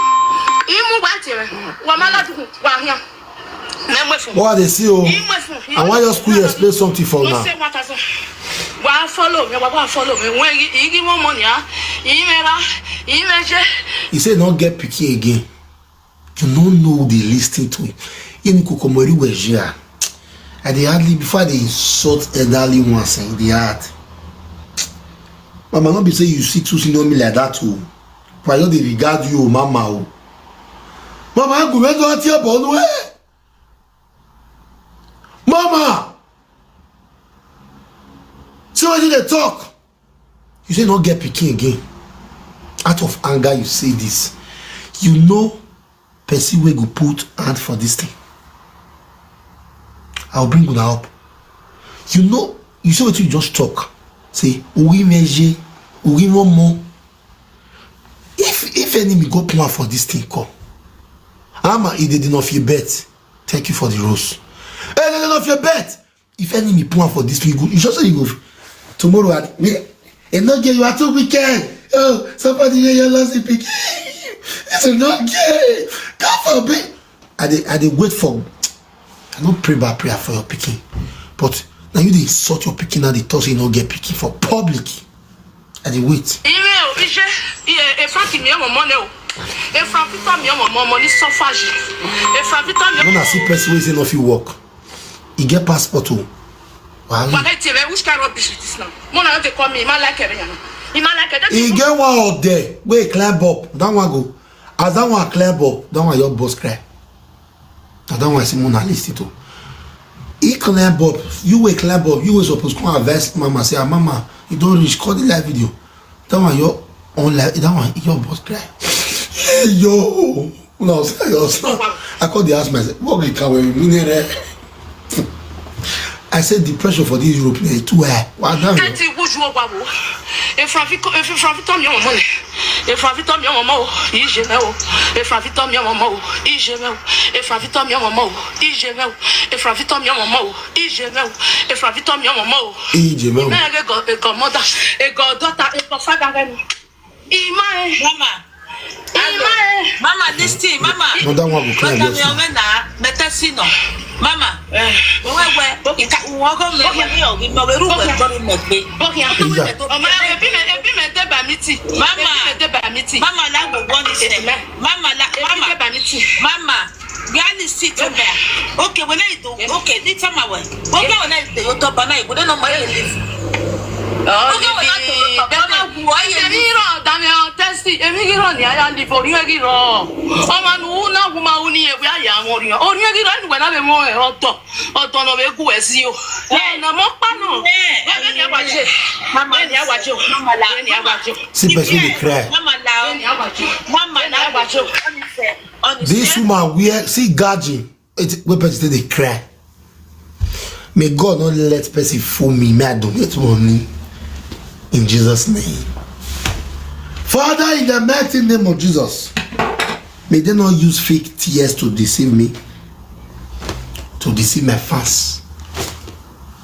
imu wa tire. Wa mala du wa hian. What I dey see o. I wan just quick explain something for una. Wa follow me, wa follow me. When you, you give more money, ah, you may ra, you may je. He say no get pikin again. You no know the listen to him. Ini kukomori wejia. I dey hardly, before I dey insult elderly ones, eh, e dey hard. Mama, no be say you see too senior me like that o. But I no dey regard you o, mama o. Mama, I go make you tear bone, eh? Mama! See wetin dey talk. You say no get pikin again. Out of anger, you say this. You know person wey go put hand for this thing. I will bring una up. You know, you see wetin you just talk. Say, "Ori meje, ori momo." If, if enemy go put hand for this thing, come. Ama, e dey enough your bet. Thank you for the rose. E dey enough your bet. If enemy put hand for this thing, you go, you sure say you go. Tomorrow, I, me, e no get, you are too wicked. Oh, somebody here, you lost the pikin. It's a no get. God forbid. I dey, I dey wait for, I no pray bad prayer for your pikin. But now you dey insult your pikin and dey talk say you no get pikin for public. I dey wait. Ime o, ije, e, e Frank mi omo mo ne o. E Frank Victor mi omo mo, mo ni suffer ji. E Frank Victor mi omo. Una see person wey say no fit work. E get passport o. Wahala. But I tell you, which kind of rubbish is this now? Mo na dey call me, I like it, you know. I like it. E get one up there wey climb up. That one go. As that one climb up, that one your boss cry. Na that one I say una listen to. He climb up, you wey climb up, you wey suppose come advise mama, say, "Ah, mama, you don reach, call the live video." That one your own live, that one your boss cry. Hey, yo, no, say your son. I call the house myself. What we can we mean it? I say the pressure for this Europe na too high. Wa da mi. Eti wuju ogba wo. E Frank Victor, e Frank Victor mi omo mo ne. E Frank Victor mi omo mo o. Ije me o. E Frank Victor mi omo mo o. Ije me o. E Frank Victor mi omo mo o. Ije me o. E Frank Victor mi omo mo o. Ije me o. E Frank Victor mi omo mo o. Ije me o. Me e go, e go mother, e go daughter, e go father re mi. Ima e. Mama. Ima e. Mama, listen, mama. No, that one go clear. Mama, yes, mi o na, me te si no. Mama. Eh. Wewe, ika, uogo me, we, we, we, we, we, we, we, we, we. Bokia. Ija. Oma, ebi me, ebi me te ba miti. Mama. Ebi me te ba miti. Mama, la go go ni se. Mama, la, mama. Ebi te ba miti. Mama. Gani sit there. Okay, when I do, okay, ni tama we. Bokia when I do, you talk, but I go, no, my live. Oh, okay, when I do, you talk, but I go, I live. Èmi rò, dami o, testi, èmi rò ni aya live, orí èmi rò. Ọmọ nu na wuma uni ewe aya wọn ri. Orí èmi rò ni wena be mo e oto. Oto no be ku e si o. Eh, na mo pa no. Eh, ni awaje. Mama, ni awaje. Mama la. Ni awaje. See person dey cry. Mama la. Ni awaje. Mama la. Ni awaje. This woman wear, see, gaji, it, wey person take dey cry. May God not let person fool me. May I donate money in Jesus' name. Father, in the mighty name of Jesus, may they not use fake tears to deceive me, to deceive my fans,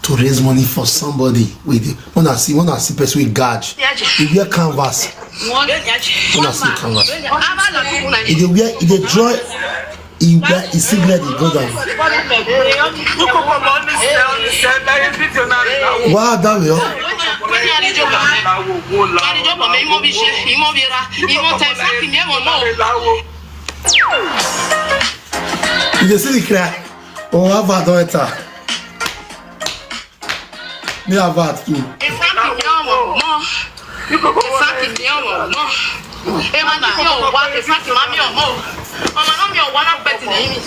to raise money for somebody. Wait, when I see, when I see person with gaj, he wear canvas. When I see canvas, he dey wear, he dey draw, he wear, he singlet, he go down. Wow, that way, oh. You dey see the cry? Oh, how far don enter? Me have heart too. Efraki mi ọmọ mọ. Efraki mi ọmọ mọ. Ema ni mi ọwa, Efraki ma mi ọmọ o. Ọmọ náà mi ọwa náà pẹ́ tìlẹ̀ yìí.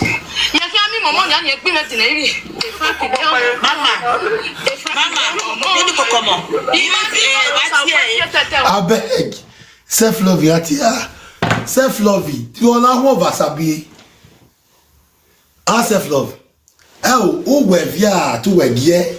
Yẹ kí a mi mọ̀mọ́ ni a ní ẹgbẹ́ mi tìlẹ̀ yìí. Efraki mi ọmọ. Mama, mama, nínú kòkò mọ̀. Ìmọ̀ sí ẹ̀ wá sí ẹ̀. Abeg, self love yà ti yà. Self love, you are not one of us, abi. Our self love. Ẹ o, o wẹ̀ vi a tó wẹ̀ gíẹ́.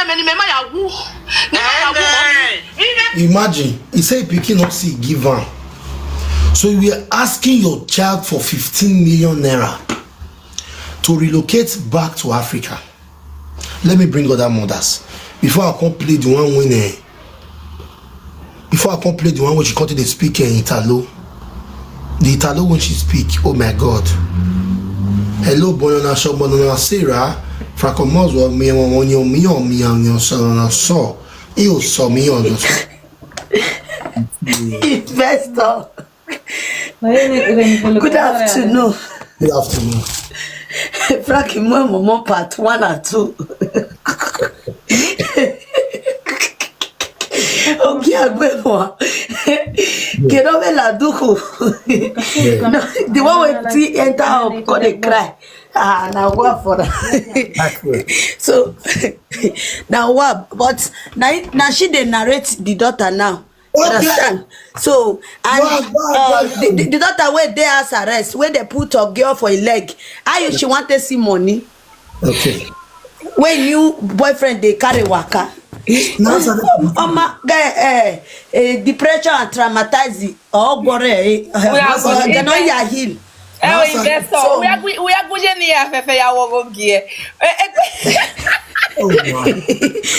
yɛ mɛ ni mɛ ma ya wu. Ni ma ya wu mɔ mi. Imagine, he say pikin no see give am. So you are asking your child for fifteen million naira to relocate back to Africa. Let me bring other mothers before I come play the one when eh, before I come play the one when she come to dey speak eh, Italo. The Italo when she speak, oh my God. Hello, Bonona Shop, Bonona Sarah. Franco Moswell, me, me, me, me, me, me, so, so. You saw me on the Investor. Good afternoon. Good afternoon. Frankie Momo part one and two. Okay, I go for Kedobe Laduku. No, the one wey tea enter up, come dey cry. Ah, na wa for that. Accurate. So na wa, but na na she dey narrate the daughter now. Okay. Understand? So and Wa, wa, uh, wa, the, the, the daughter wey dey house arrest, wey dey put a girl for a leg. How you she want to see money? Okay. When new boyfriend dey carry waka. Now, sir, Oma, eh, eh, eh, depression and traumatize. Oh, gore. Eh, We are eh, going cannot hear heal. Ẹ o Masa- investor, So- we are going, we are going ní afẹ́fẹ́ ya wọ gògì ẹ. Oh, my.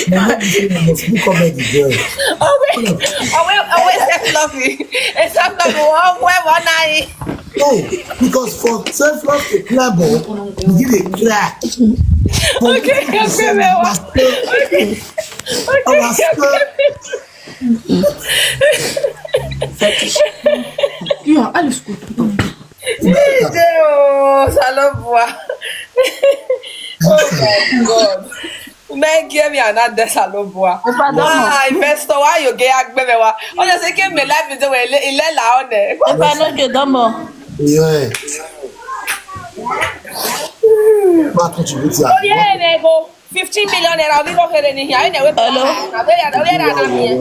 My mom say I must look up at the girl. Ọwẹ́ ọwẹ́ ọwẹ́ self love, self love wọ́n wọ́n wọ́n náà yìí. No, because for self love to climb up, you give a cry. For Okay, okay, okay. Our spirit. Our spirit. Yeah, alles gut. Ije o, Salobua. Oh my God. Megi mi another Salobua. Papa, don't. Ah, investor, why you get agbemewa? Oya say ke me life is the way ile la one. Papa, no, okay, don't more. Yeah. Ma contribute ya. Oye, nego. Fifteen million naira, we go here in here. Anyway, Hello? Where are na me?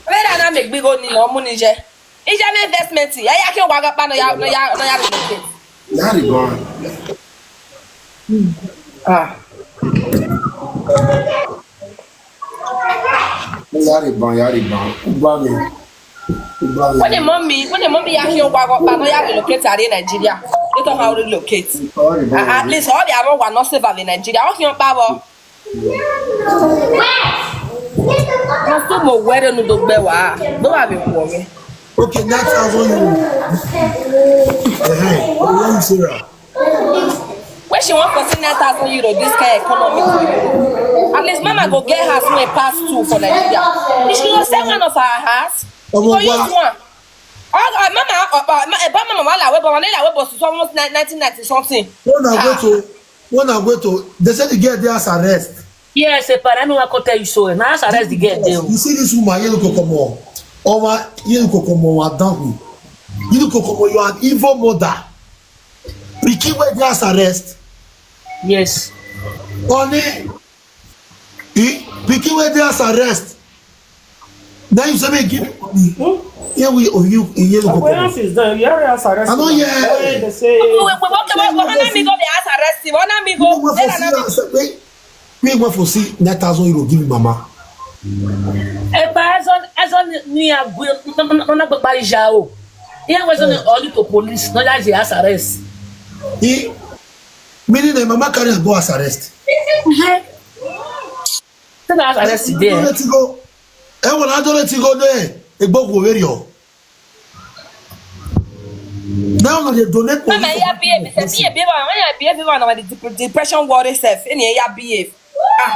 Where are na me? We go ni no money je. Ije me investment. Ya ya ki o gba pa no ya no ya no ya relocate. Yari gone. Ah. Yari gone, yari gone. Ugba mi. Ugba mi. When the mommy, when the mommy ya ki o gba pa no ya relocate are Nigeria. They don't how relocate. Yari gone. At least all the other one not safe in Nigeria. How ki o pa wo? Wọ́n tún mọ̀ wẹ́rẹ́ nu tó gbẹ wá. Ló wà mí wọ̀ mí. Okay, nine thousand euro. Eh, eh. What you say, Sarah? When she want for see nine thousand euro, this kind of economy for you. At least mama go get house wey pass two for Nigeria. If she go sell one of her house, she Omo go wa. Use one. Oh, uh, mama, uh, uh, ma- uh, mama, wala, we, but wala, we, but it's almost ni- nineteen ninety something. When I go to, when I go to, they say the girl dey house arrest. Yes, a parent no wan come tell you so. Na house arrest the girl dey. You see this woman, Yenu Kokomo. Owa, Yenu Kokomo, wa dangu. Yenu Kokomo, you are an evil mother. Pikin wey dey house arrest. Yes. Oni. Eh? Pikin wey dey house arrest. Now you say me give money. Here we, oh, you, Yenu Awareness Kokomo. Is done. You are house arrest. I know, yeah. When they say Wait, wait, wait, wait, wait, wait, wait, go the house arrest him. Why not me go? Wait for see, I say, wait. Wait, wait for see nine thousand euro give me, mama. Eba azon azon ni agwe na na gbagba ija o. Ihe wezon oli to police no ya je house arrest. He, meaning the mama carry her go house arrest. Say na house arrest Don't there. let it go. Eh, well, I don't let it go there. Egbo go very o. Now na dey donate money Mama, for ya be a, be a, be a, when ya be a, be a, na the dep- depression worry self. Any ya be a. Ah,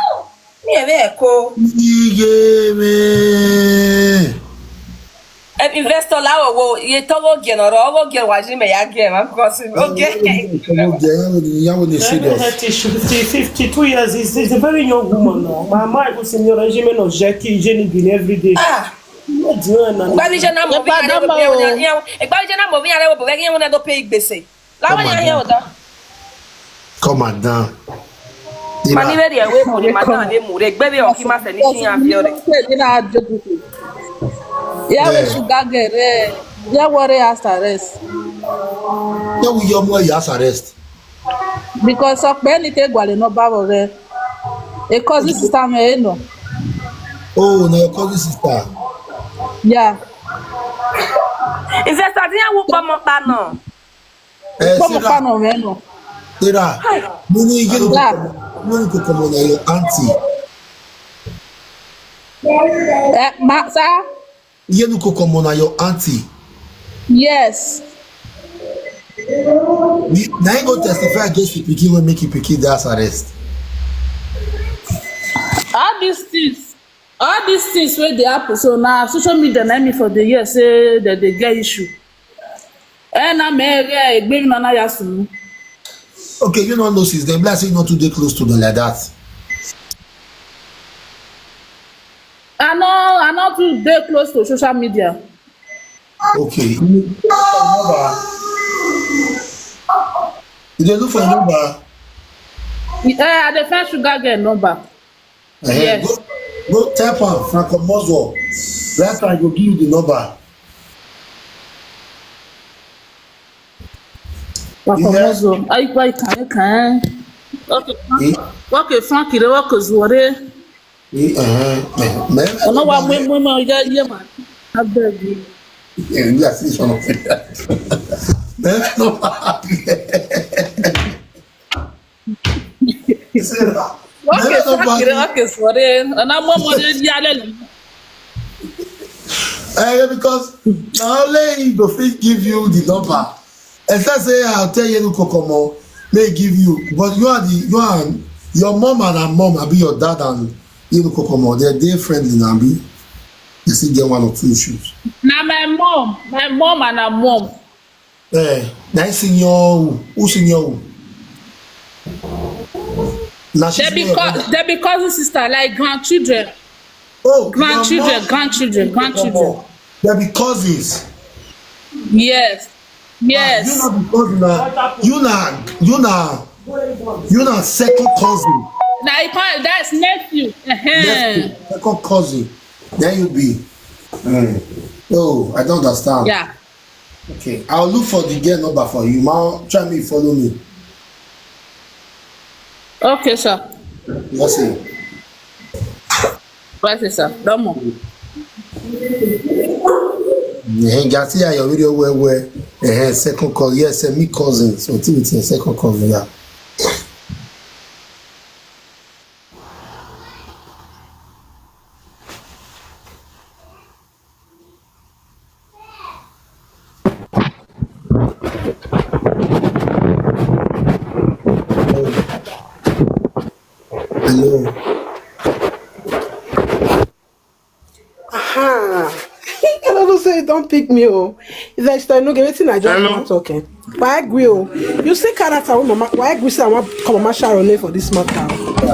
me a very cool. Iye me. An investor la wo wo ye to go gen oro go gen wa ji me ya gen ma because okay. Come on, there, you have any Mental serious. Health issue. Fifty, fifty-two years. Is is a very young woman now. My mind was in your regime of Jackie, Jenny Bean every day. Ah, What do you know? gba mi je na mo bi ya na wo bi ya. E gba mi je na mo bi ya na wo bi ya na do pay gbese. La wa ya he o da. Come on down. Mani be de we mo ni ma ta le mo re gbe be o ki ma se ni ki ya fi o re. Yeah, we sugar girl. Eh. Yeah, worry house arrest. Now we your more house arrest. Because of many take gwale no ba worry. A cousin sister me no. Oh, na your cousin sister. Yeah. Is that something I will come up no? Eh, Come Sarah, up no me no. Sarah, money you go Yeah. come, money go come on your auntie. Eh, ma, sir? You go come on your auntie. Yes. We, now you go testify against the pikin wey make you pikin dey house arrest. All these things, all these things wey dey happen so na social media na me for the year say that they get issue. Eh, na me eh, egbe mi na na ya sunu. Okay, you no know since then. Be like say you no too dey close to them like that. I no, I no too dey close to social media. Okay. You dey look for your number. You dey look for your number. Eh, I dey find sugar girl number. Eh, Yes. go, go type am Franco Mozzo. Last time I go give you the number. Wakomozo. Ayi kwa ikan ikan. Okay. Eh, Okay, Frankie, they work as what? eh, eh, eh, man. Ono wa mwe mwe mwe ya ye ma. Abeg. Eh, you are still son of man. No. You see that? Okay, Man, no Frankie, bad. Okay, sorry. Ona mwe mwe ya le. Eh, because na only he go fit give you the number. Except say I tell you, Kokomo, may give you. But you are the, you are, your mom and her mom, abi your dad and you, Kokomo, they're, they're friendly now, abi. They still get one or two issues. Na my mom, my mom and her mom. Eh, na him senior who? Who senior who? Na she They be senior. co- they be cousin sister, like grandchildren, Oh, grandchildren, your mom. grandchildren, grandchildren. They be cousins. Yes, You yes. know because na you na you na you na second cousin. Now you can't. That's nephew. Uh-huh. Nephew, second cousin. Then you be. Mm. Oh, I don't understand. Yeah. Okay, I'll look for the girl number for you. Ma, try me, follow me. Okay, sir. What's it? What is sir? Don't move. Eh, Gati, your video where where eh, second cousin. Yes, eh, me cousin. So it's a second cousin. Yeah. Hello. Aha. I don't know say you don't pick me oh. If I start no get wetin I just Hello? want talking. Why agree oh? You see character with mama. Why agree say I want come mama Sharon name for this matter?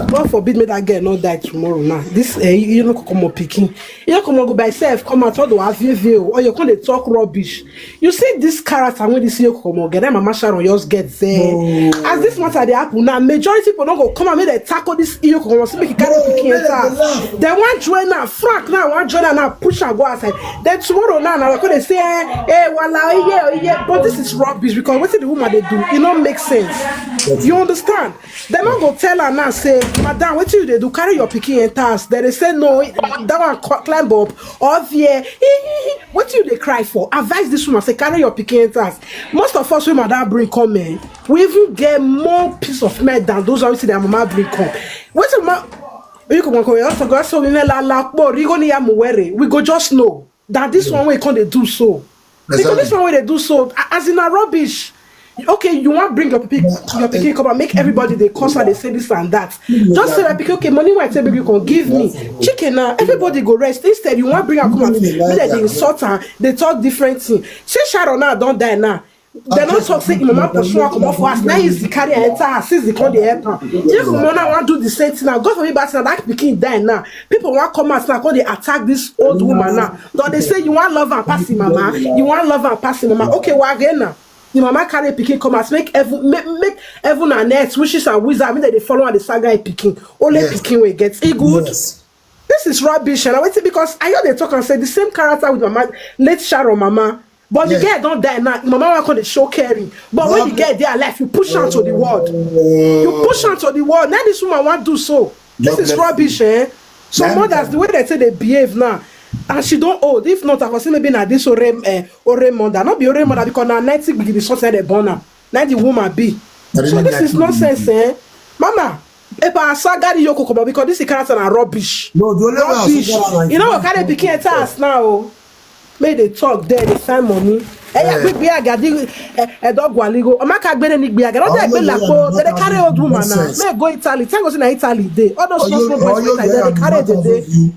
God forbid me that girl not die tomorrow now. This uh, you no come up picking. You no come up go by self. Come out all the view view or you come dey talk rubbish. You see this character when this you come up get that mama Sharon just get there. As this matter dey happen now, majority people no go come and make dem tackle this you come up make e carry pikin enter. Dem wan join am, Frank now wan join am now, push am go outside. Then tomorrow now, now dem come dey say, eh, eh, wala, oh yeah, oh yeah. But this is rubbish because wetin the woman dey do, e no make sense. You understand? Dem no go tell her now say, madam, wetin you dey do? Carry your pikin enter house. Then they say no, that one co- climb up or fear. Wetin you dey cry for? Advise this woman say carry your pikin enter house. Most of us wey madam bring come eh, we even get more peace of mind than those wey see their mama bring come. Wetin ma you come come also go so we la la po rigo ni ya muwere. We go just know that this one wey come dey do so. Because this Exactly. One wey dey do so a- as in na rubbish. Okay, you wan bring your pikin your pikin come and make everybody dey curse and dey say this and that. Just say my pikin okay money wey I take baby come give me chicken na everybody go rest instead you wan bring am come and make dem dey insult am dey talk different thing. Say Sharon now don die now. Dem no talk say im mama pursue am comot for house na him still carry am enter house since the come dey help am. If mama wan do the same thing now God forbid bad thing na that pikin die now people wan come out now come dey attack this old woman now don dey say you wan love am pass im mama you wan love am pass im mama okay wage na the mama carry pikin come out make heaven make make heaven and earth wishes and wizard make dem dey follow am dey saga im pikin only Yes. Pikin wey get e good. Yes. This is rubbish and I wetin because I just dey talk am say the same character with mama late Sharon mama but the Yes. Girl don die now im mama wan come dey show caring but when the Rubbish. Girl dey alive you push am to the world you push am to the world na this woman wan do so this God is bless rubbish eh so Let me mothers tell the way they say they behave now and she don old if not I for say maybe na this ore eh, ore mother no be ore mother because na ninety gbigidi something dem born am na the woman be I didn't so like this is that. Nonsense eh mama epa asagari yoko comot because this character na rubbish No, the only way I rubbish see that you no go carry pikin enter house now o make dey talk there dey find money ẹyà Eh. gbígbé àgàdì ẹdọgùn àlígo ọmọ ká gbére ní gbé àgàdì ọdún Àwọn ẹgbẹ yóò làpò yára they dey ní carry old woman na nonsense. make go Italy thank God say na Italy dey all those small small boys for Italy they dey carry dey dey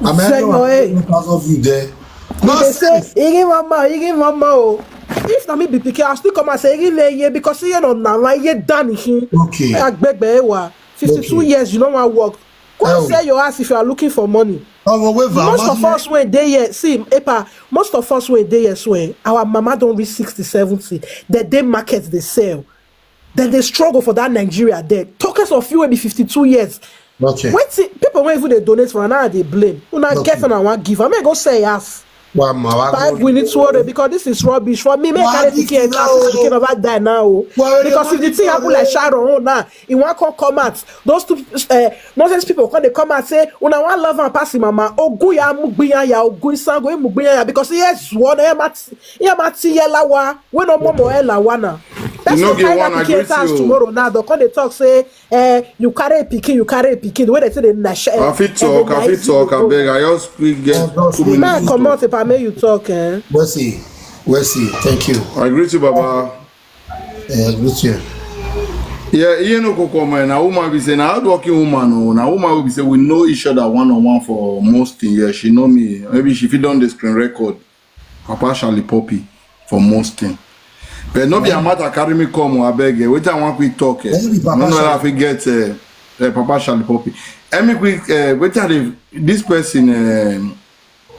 Am I Say, not oh, hey. Because of you there. they dey say Nonsense. igi mama igi mama o if na me be pikin I still come and say igi le ye because iye na na na iye dani hin Okay. agbegbe ewa fifty two Okay. Years you no wan work go Oh. Sell your house if you are looking for money. Ọmọ wẹ́ẹ̀fà Most of us wey dey here, see, Epa, most of us wey dey here so eh, our mama don reach sixty, seventy. Dem dey market dey sell. Dem dey struggle for that Nigeria there. Talkers of you wey be fifty-two years. Okay. Wetin people wey even dey donate for una dey blame. Una Okay. Get una wan give. I mean go sell your house. Wa ma wa Five we need to worry because this is rubbish for me. Make Wa carry give pikin enter now. Since pikin never die now o. Wa Because if the thing happen like Sharon own now, e wan come come out. Those two uh, nonsense people come dey come out say una wan love am pass im mama. Ogun ya mu gbiyan ya ogun isango imu gbiyan ya because yes one ya ma ti ya ma ti ya lawa we no momo e lawa na. Person No get carry one, that I pikin greet enter house you. Tomorrow now dem come dey talk say eh you carry pikin you carry pikin the way dem say dey na share. I fit talk, I fit talk, I beg. I just quick get two minutes. Man to comot talk. If I make you talk eh. Wesley, Wesley, thank you. I greet you, Baba. Uh, greet you. Yeah, you know, Kokomo, na woman be say, na hardworking woman, oh, na woman will be say, we know each other one on one for most thing. Yeah, she know me. Maybe she fit don the screen record. Papa Charlie Poppy for most thing. But no be a matter carry me come, oh, abeg. Eh, wetin I wan quick talk. Eh. No, no, I fit get uh, uh, Papa Charlie Poppy. Let me quick, uh, wetin I dey, this person, um,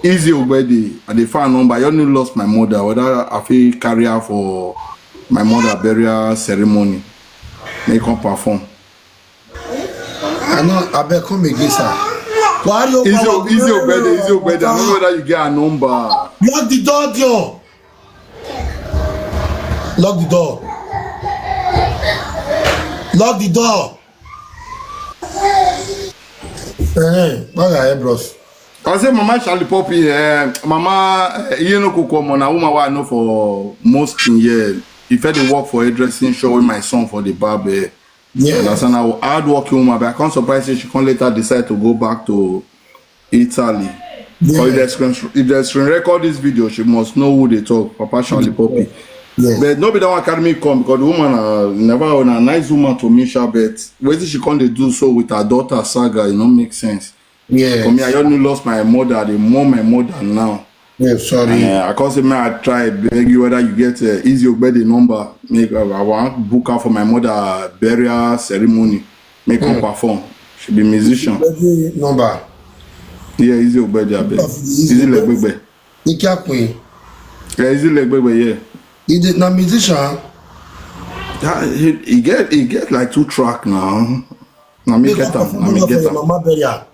Easy Ogbede, I dey find number. I only lost my mother. Whether I fit carry her for my mother burial ceremony, make come perform. I know, I beg come again, sir. Why are you Easy, Easy Ogbede, Easy Ogbede. I don't know whether you get a number. Lock the door, Joe. Lock the door. Lock the door. Eh, why are you, bros? I say, Mama Charlie Poppy, eh, Mama, eh, you know, Kuku, na woman wey I know for most thing here. If I dey work for hairdressing shop with my son for the barber. Yeah. Understand, na hard working woman, but I can't surprise say she can't later decide to go back to Italy. Yeah. But if they screen, if they screen record this video, she must know who they talk, Papa Charlie Poppy. Yeah. But no be that one carry me come because the woman uh, never na nice woman to me, sha, but wetin she come dey do so with her daughter Saga, e no make sense. Yeah. For me, I only lost my mother, I dey mourn my mother now. Yeah, sorry. Uh, I can't say, man, I try beg you whether you get uh, Easy Ogbede number. Make uh, I want book her for my mother burial ceremony. Make her perform. She be musician. Ogbede number. Yeah, Easy Ogbede, I beg. Easy Easy Ogbede. Legbegbe. Ike Akpin. Yeah, Easy Legbegbe, yeah. He did na musician. Yeah, he, he get he get like two track now. Na me get am. Na me get am. Mama burial.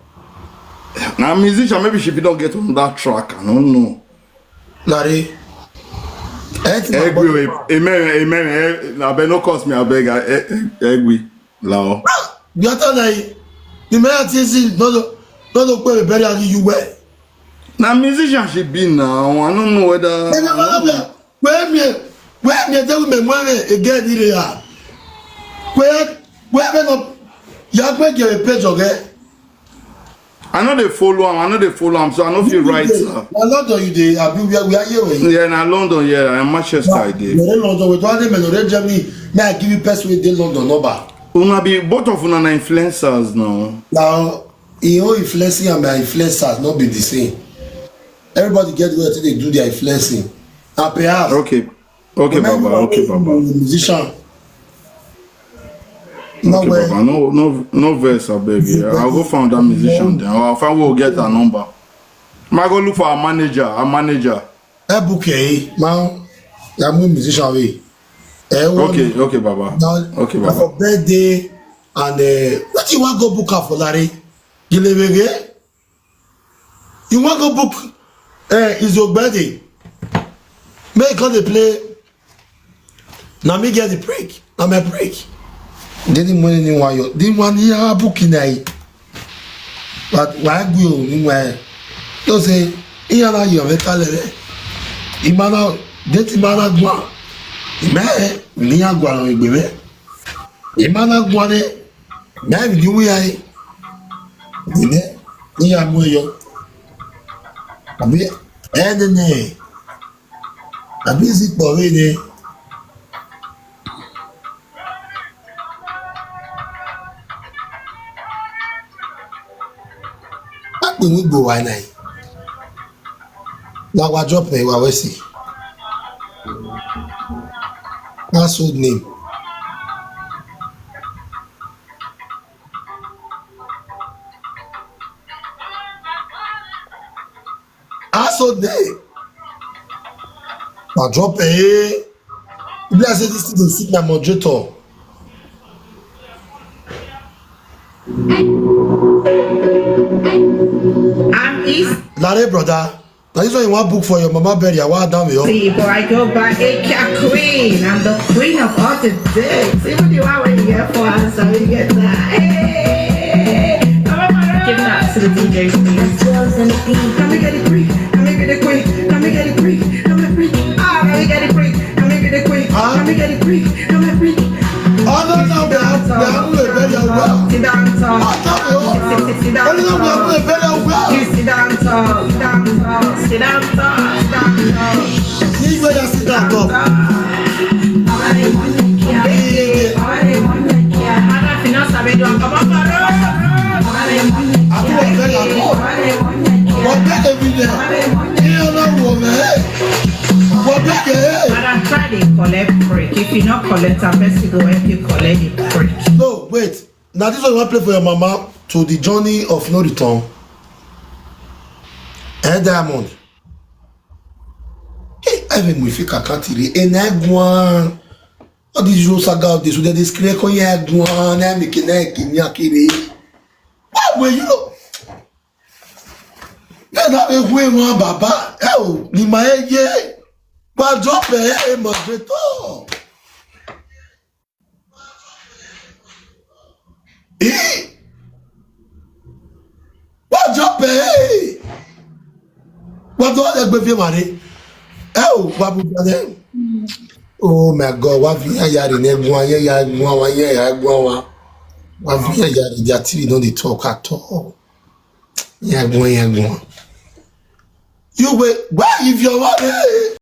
Na musician, maybe she fit don get on that track. I don't know. Larry. Egwi, amen, amen. Eh, I beg no curse me, I beg. I, eh, eh, Egwi, lao. The other night, the man T C no no no no pay the burial you well. Na musician she be now. I don't know whether. Where me, where me, tell me where again it is. Where where me no? You have to get a page, okay? I no dey follow am, I no dey follow am, so I no fit write. Na London you dey, abi where where you wey? Yeah, na London, yeah, na Manchester I dey. You dey London with one day, man, you dey Germany. May I give you person wey dey London number? Una be both of una na influencers now. Now, e own influencing and my influencers no be the same. Everybody get where to dey do their influencing. And perhaps Okay. Okay, Baba. Okay, Baba. Musician. Okay, Baba. No, no, no verse, I beg you. I'll go find that musician then. I'll find we'll get a number. I go look for a manager. A manager. Ebuke, man. I'm a musician. We. Okay, okay, Baba. Okay, Baba. For birthday and uh, what you want go book her for, Larry? Gilewege? You wan go book uh, Izogbede? Make you come dey play. Na me get the break. Na my break. Then the money ni wayo. The money ya book na yi. But why go you ni why? You say iya na yo me talere. Imana deti mana gwa. Ime ni ya gwa no igbe me. Imana gwa ne. Na bi di wi ai. Ine ni ya mu yo. Abi ene ne. Abi zi po we ne. Akpe mu gbo wa nai. Na wa drop e wa we si. Household name. Household name. Wa drop e. Be like say this thing dey sweet my moderator. I'm East. Larry, brother. Now this one you want book for your mama burial. What down with you? See, boy, I go by A K Queen. I'm the queen of all the dicks. Even the one when you get for us, so we get that. Hey, come on, give that to the D J, please. Come and get it free. Come and get it quick. Come and get it free. Come and free. Ah, come and get it free. Come and get it quick. Come and get it free. Come and free. Oh no, no, we have we have to very well. Sit down, talk. Sit down, talk. Sit down, talk. You sit down, talk. Sit down, talk. Sit down, talk. Sit down, talk. Leave where you sit down, talk. Hey, hey, hey. Kí Ọlọ́run ò mẹ́. Wọ́n bẹ̀rẹ̀. Madam, try dey collect break. If you no collect, a person go help you collect the break. No, wait. Now this one you wan play for your mama to the journey of no return. Eh, Diamond. Hey, even if you can't tell you, and I go on. All these usual saga of this, so they scream, "Kon ya go on, I make it, I can ya kiri." Why were you? Then I make way one baba. Oh, ni my ye. But drop a moderator. Eh? Wọ́n jọ pé wọ́n tó wọ́n gbé fi wà ní. Ẹ ò wá bu jọ dẹ́. Oh my God, wá fi yàrá rẹ̀ ní ẹ̀gbọ́n wa, yẹn ya ẹ̀gbọ́n wa, yẹn ya ẹ̀gbọ́n wa. Wá fi yàrá rẹ̀ jà tí ìdán dey talk at all. Yẹn ẹ̀gbọ́n, yẹn ẹ̀gbọ́n. You wait, why if your one?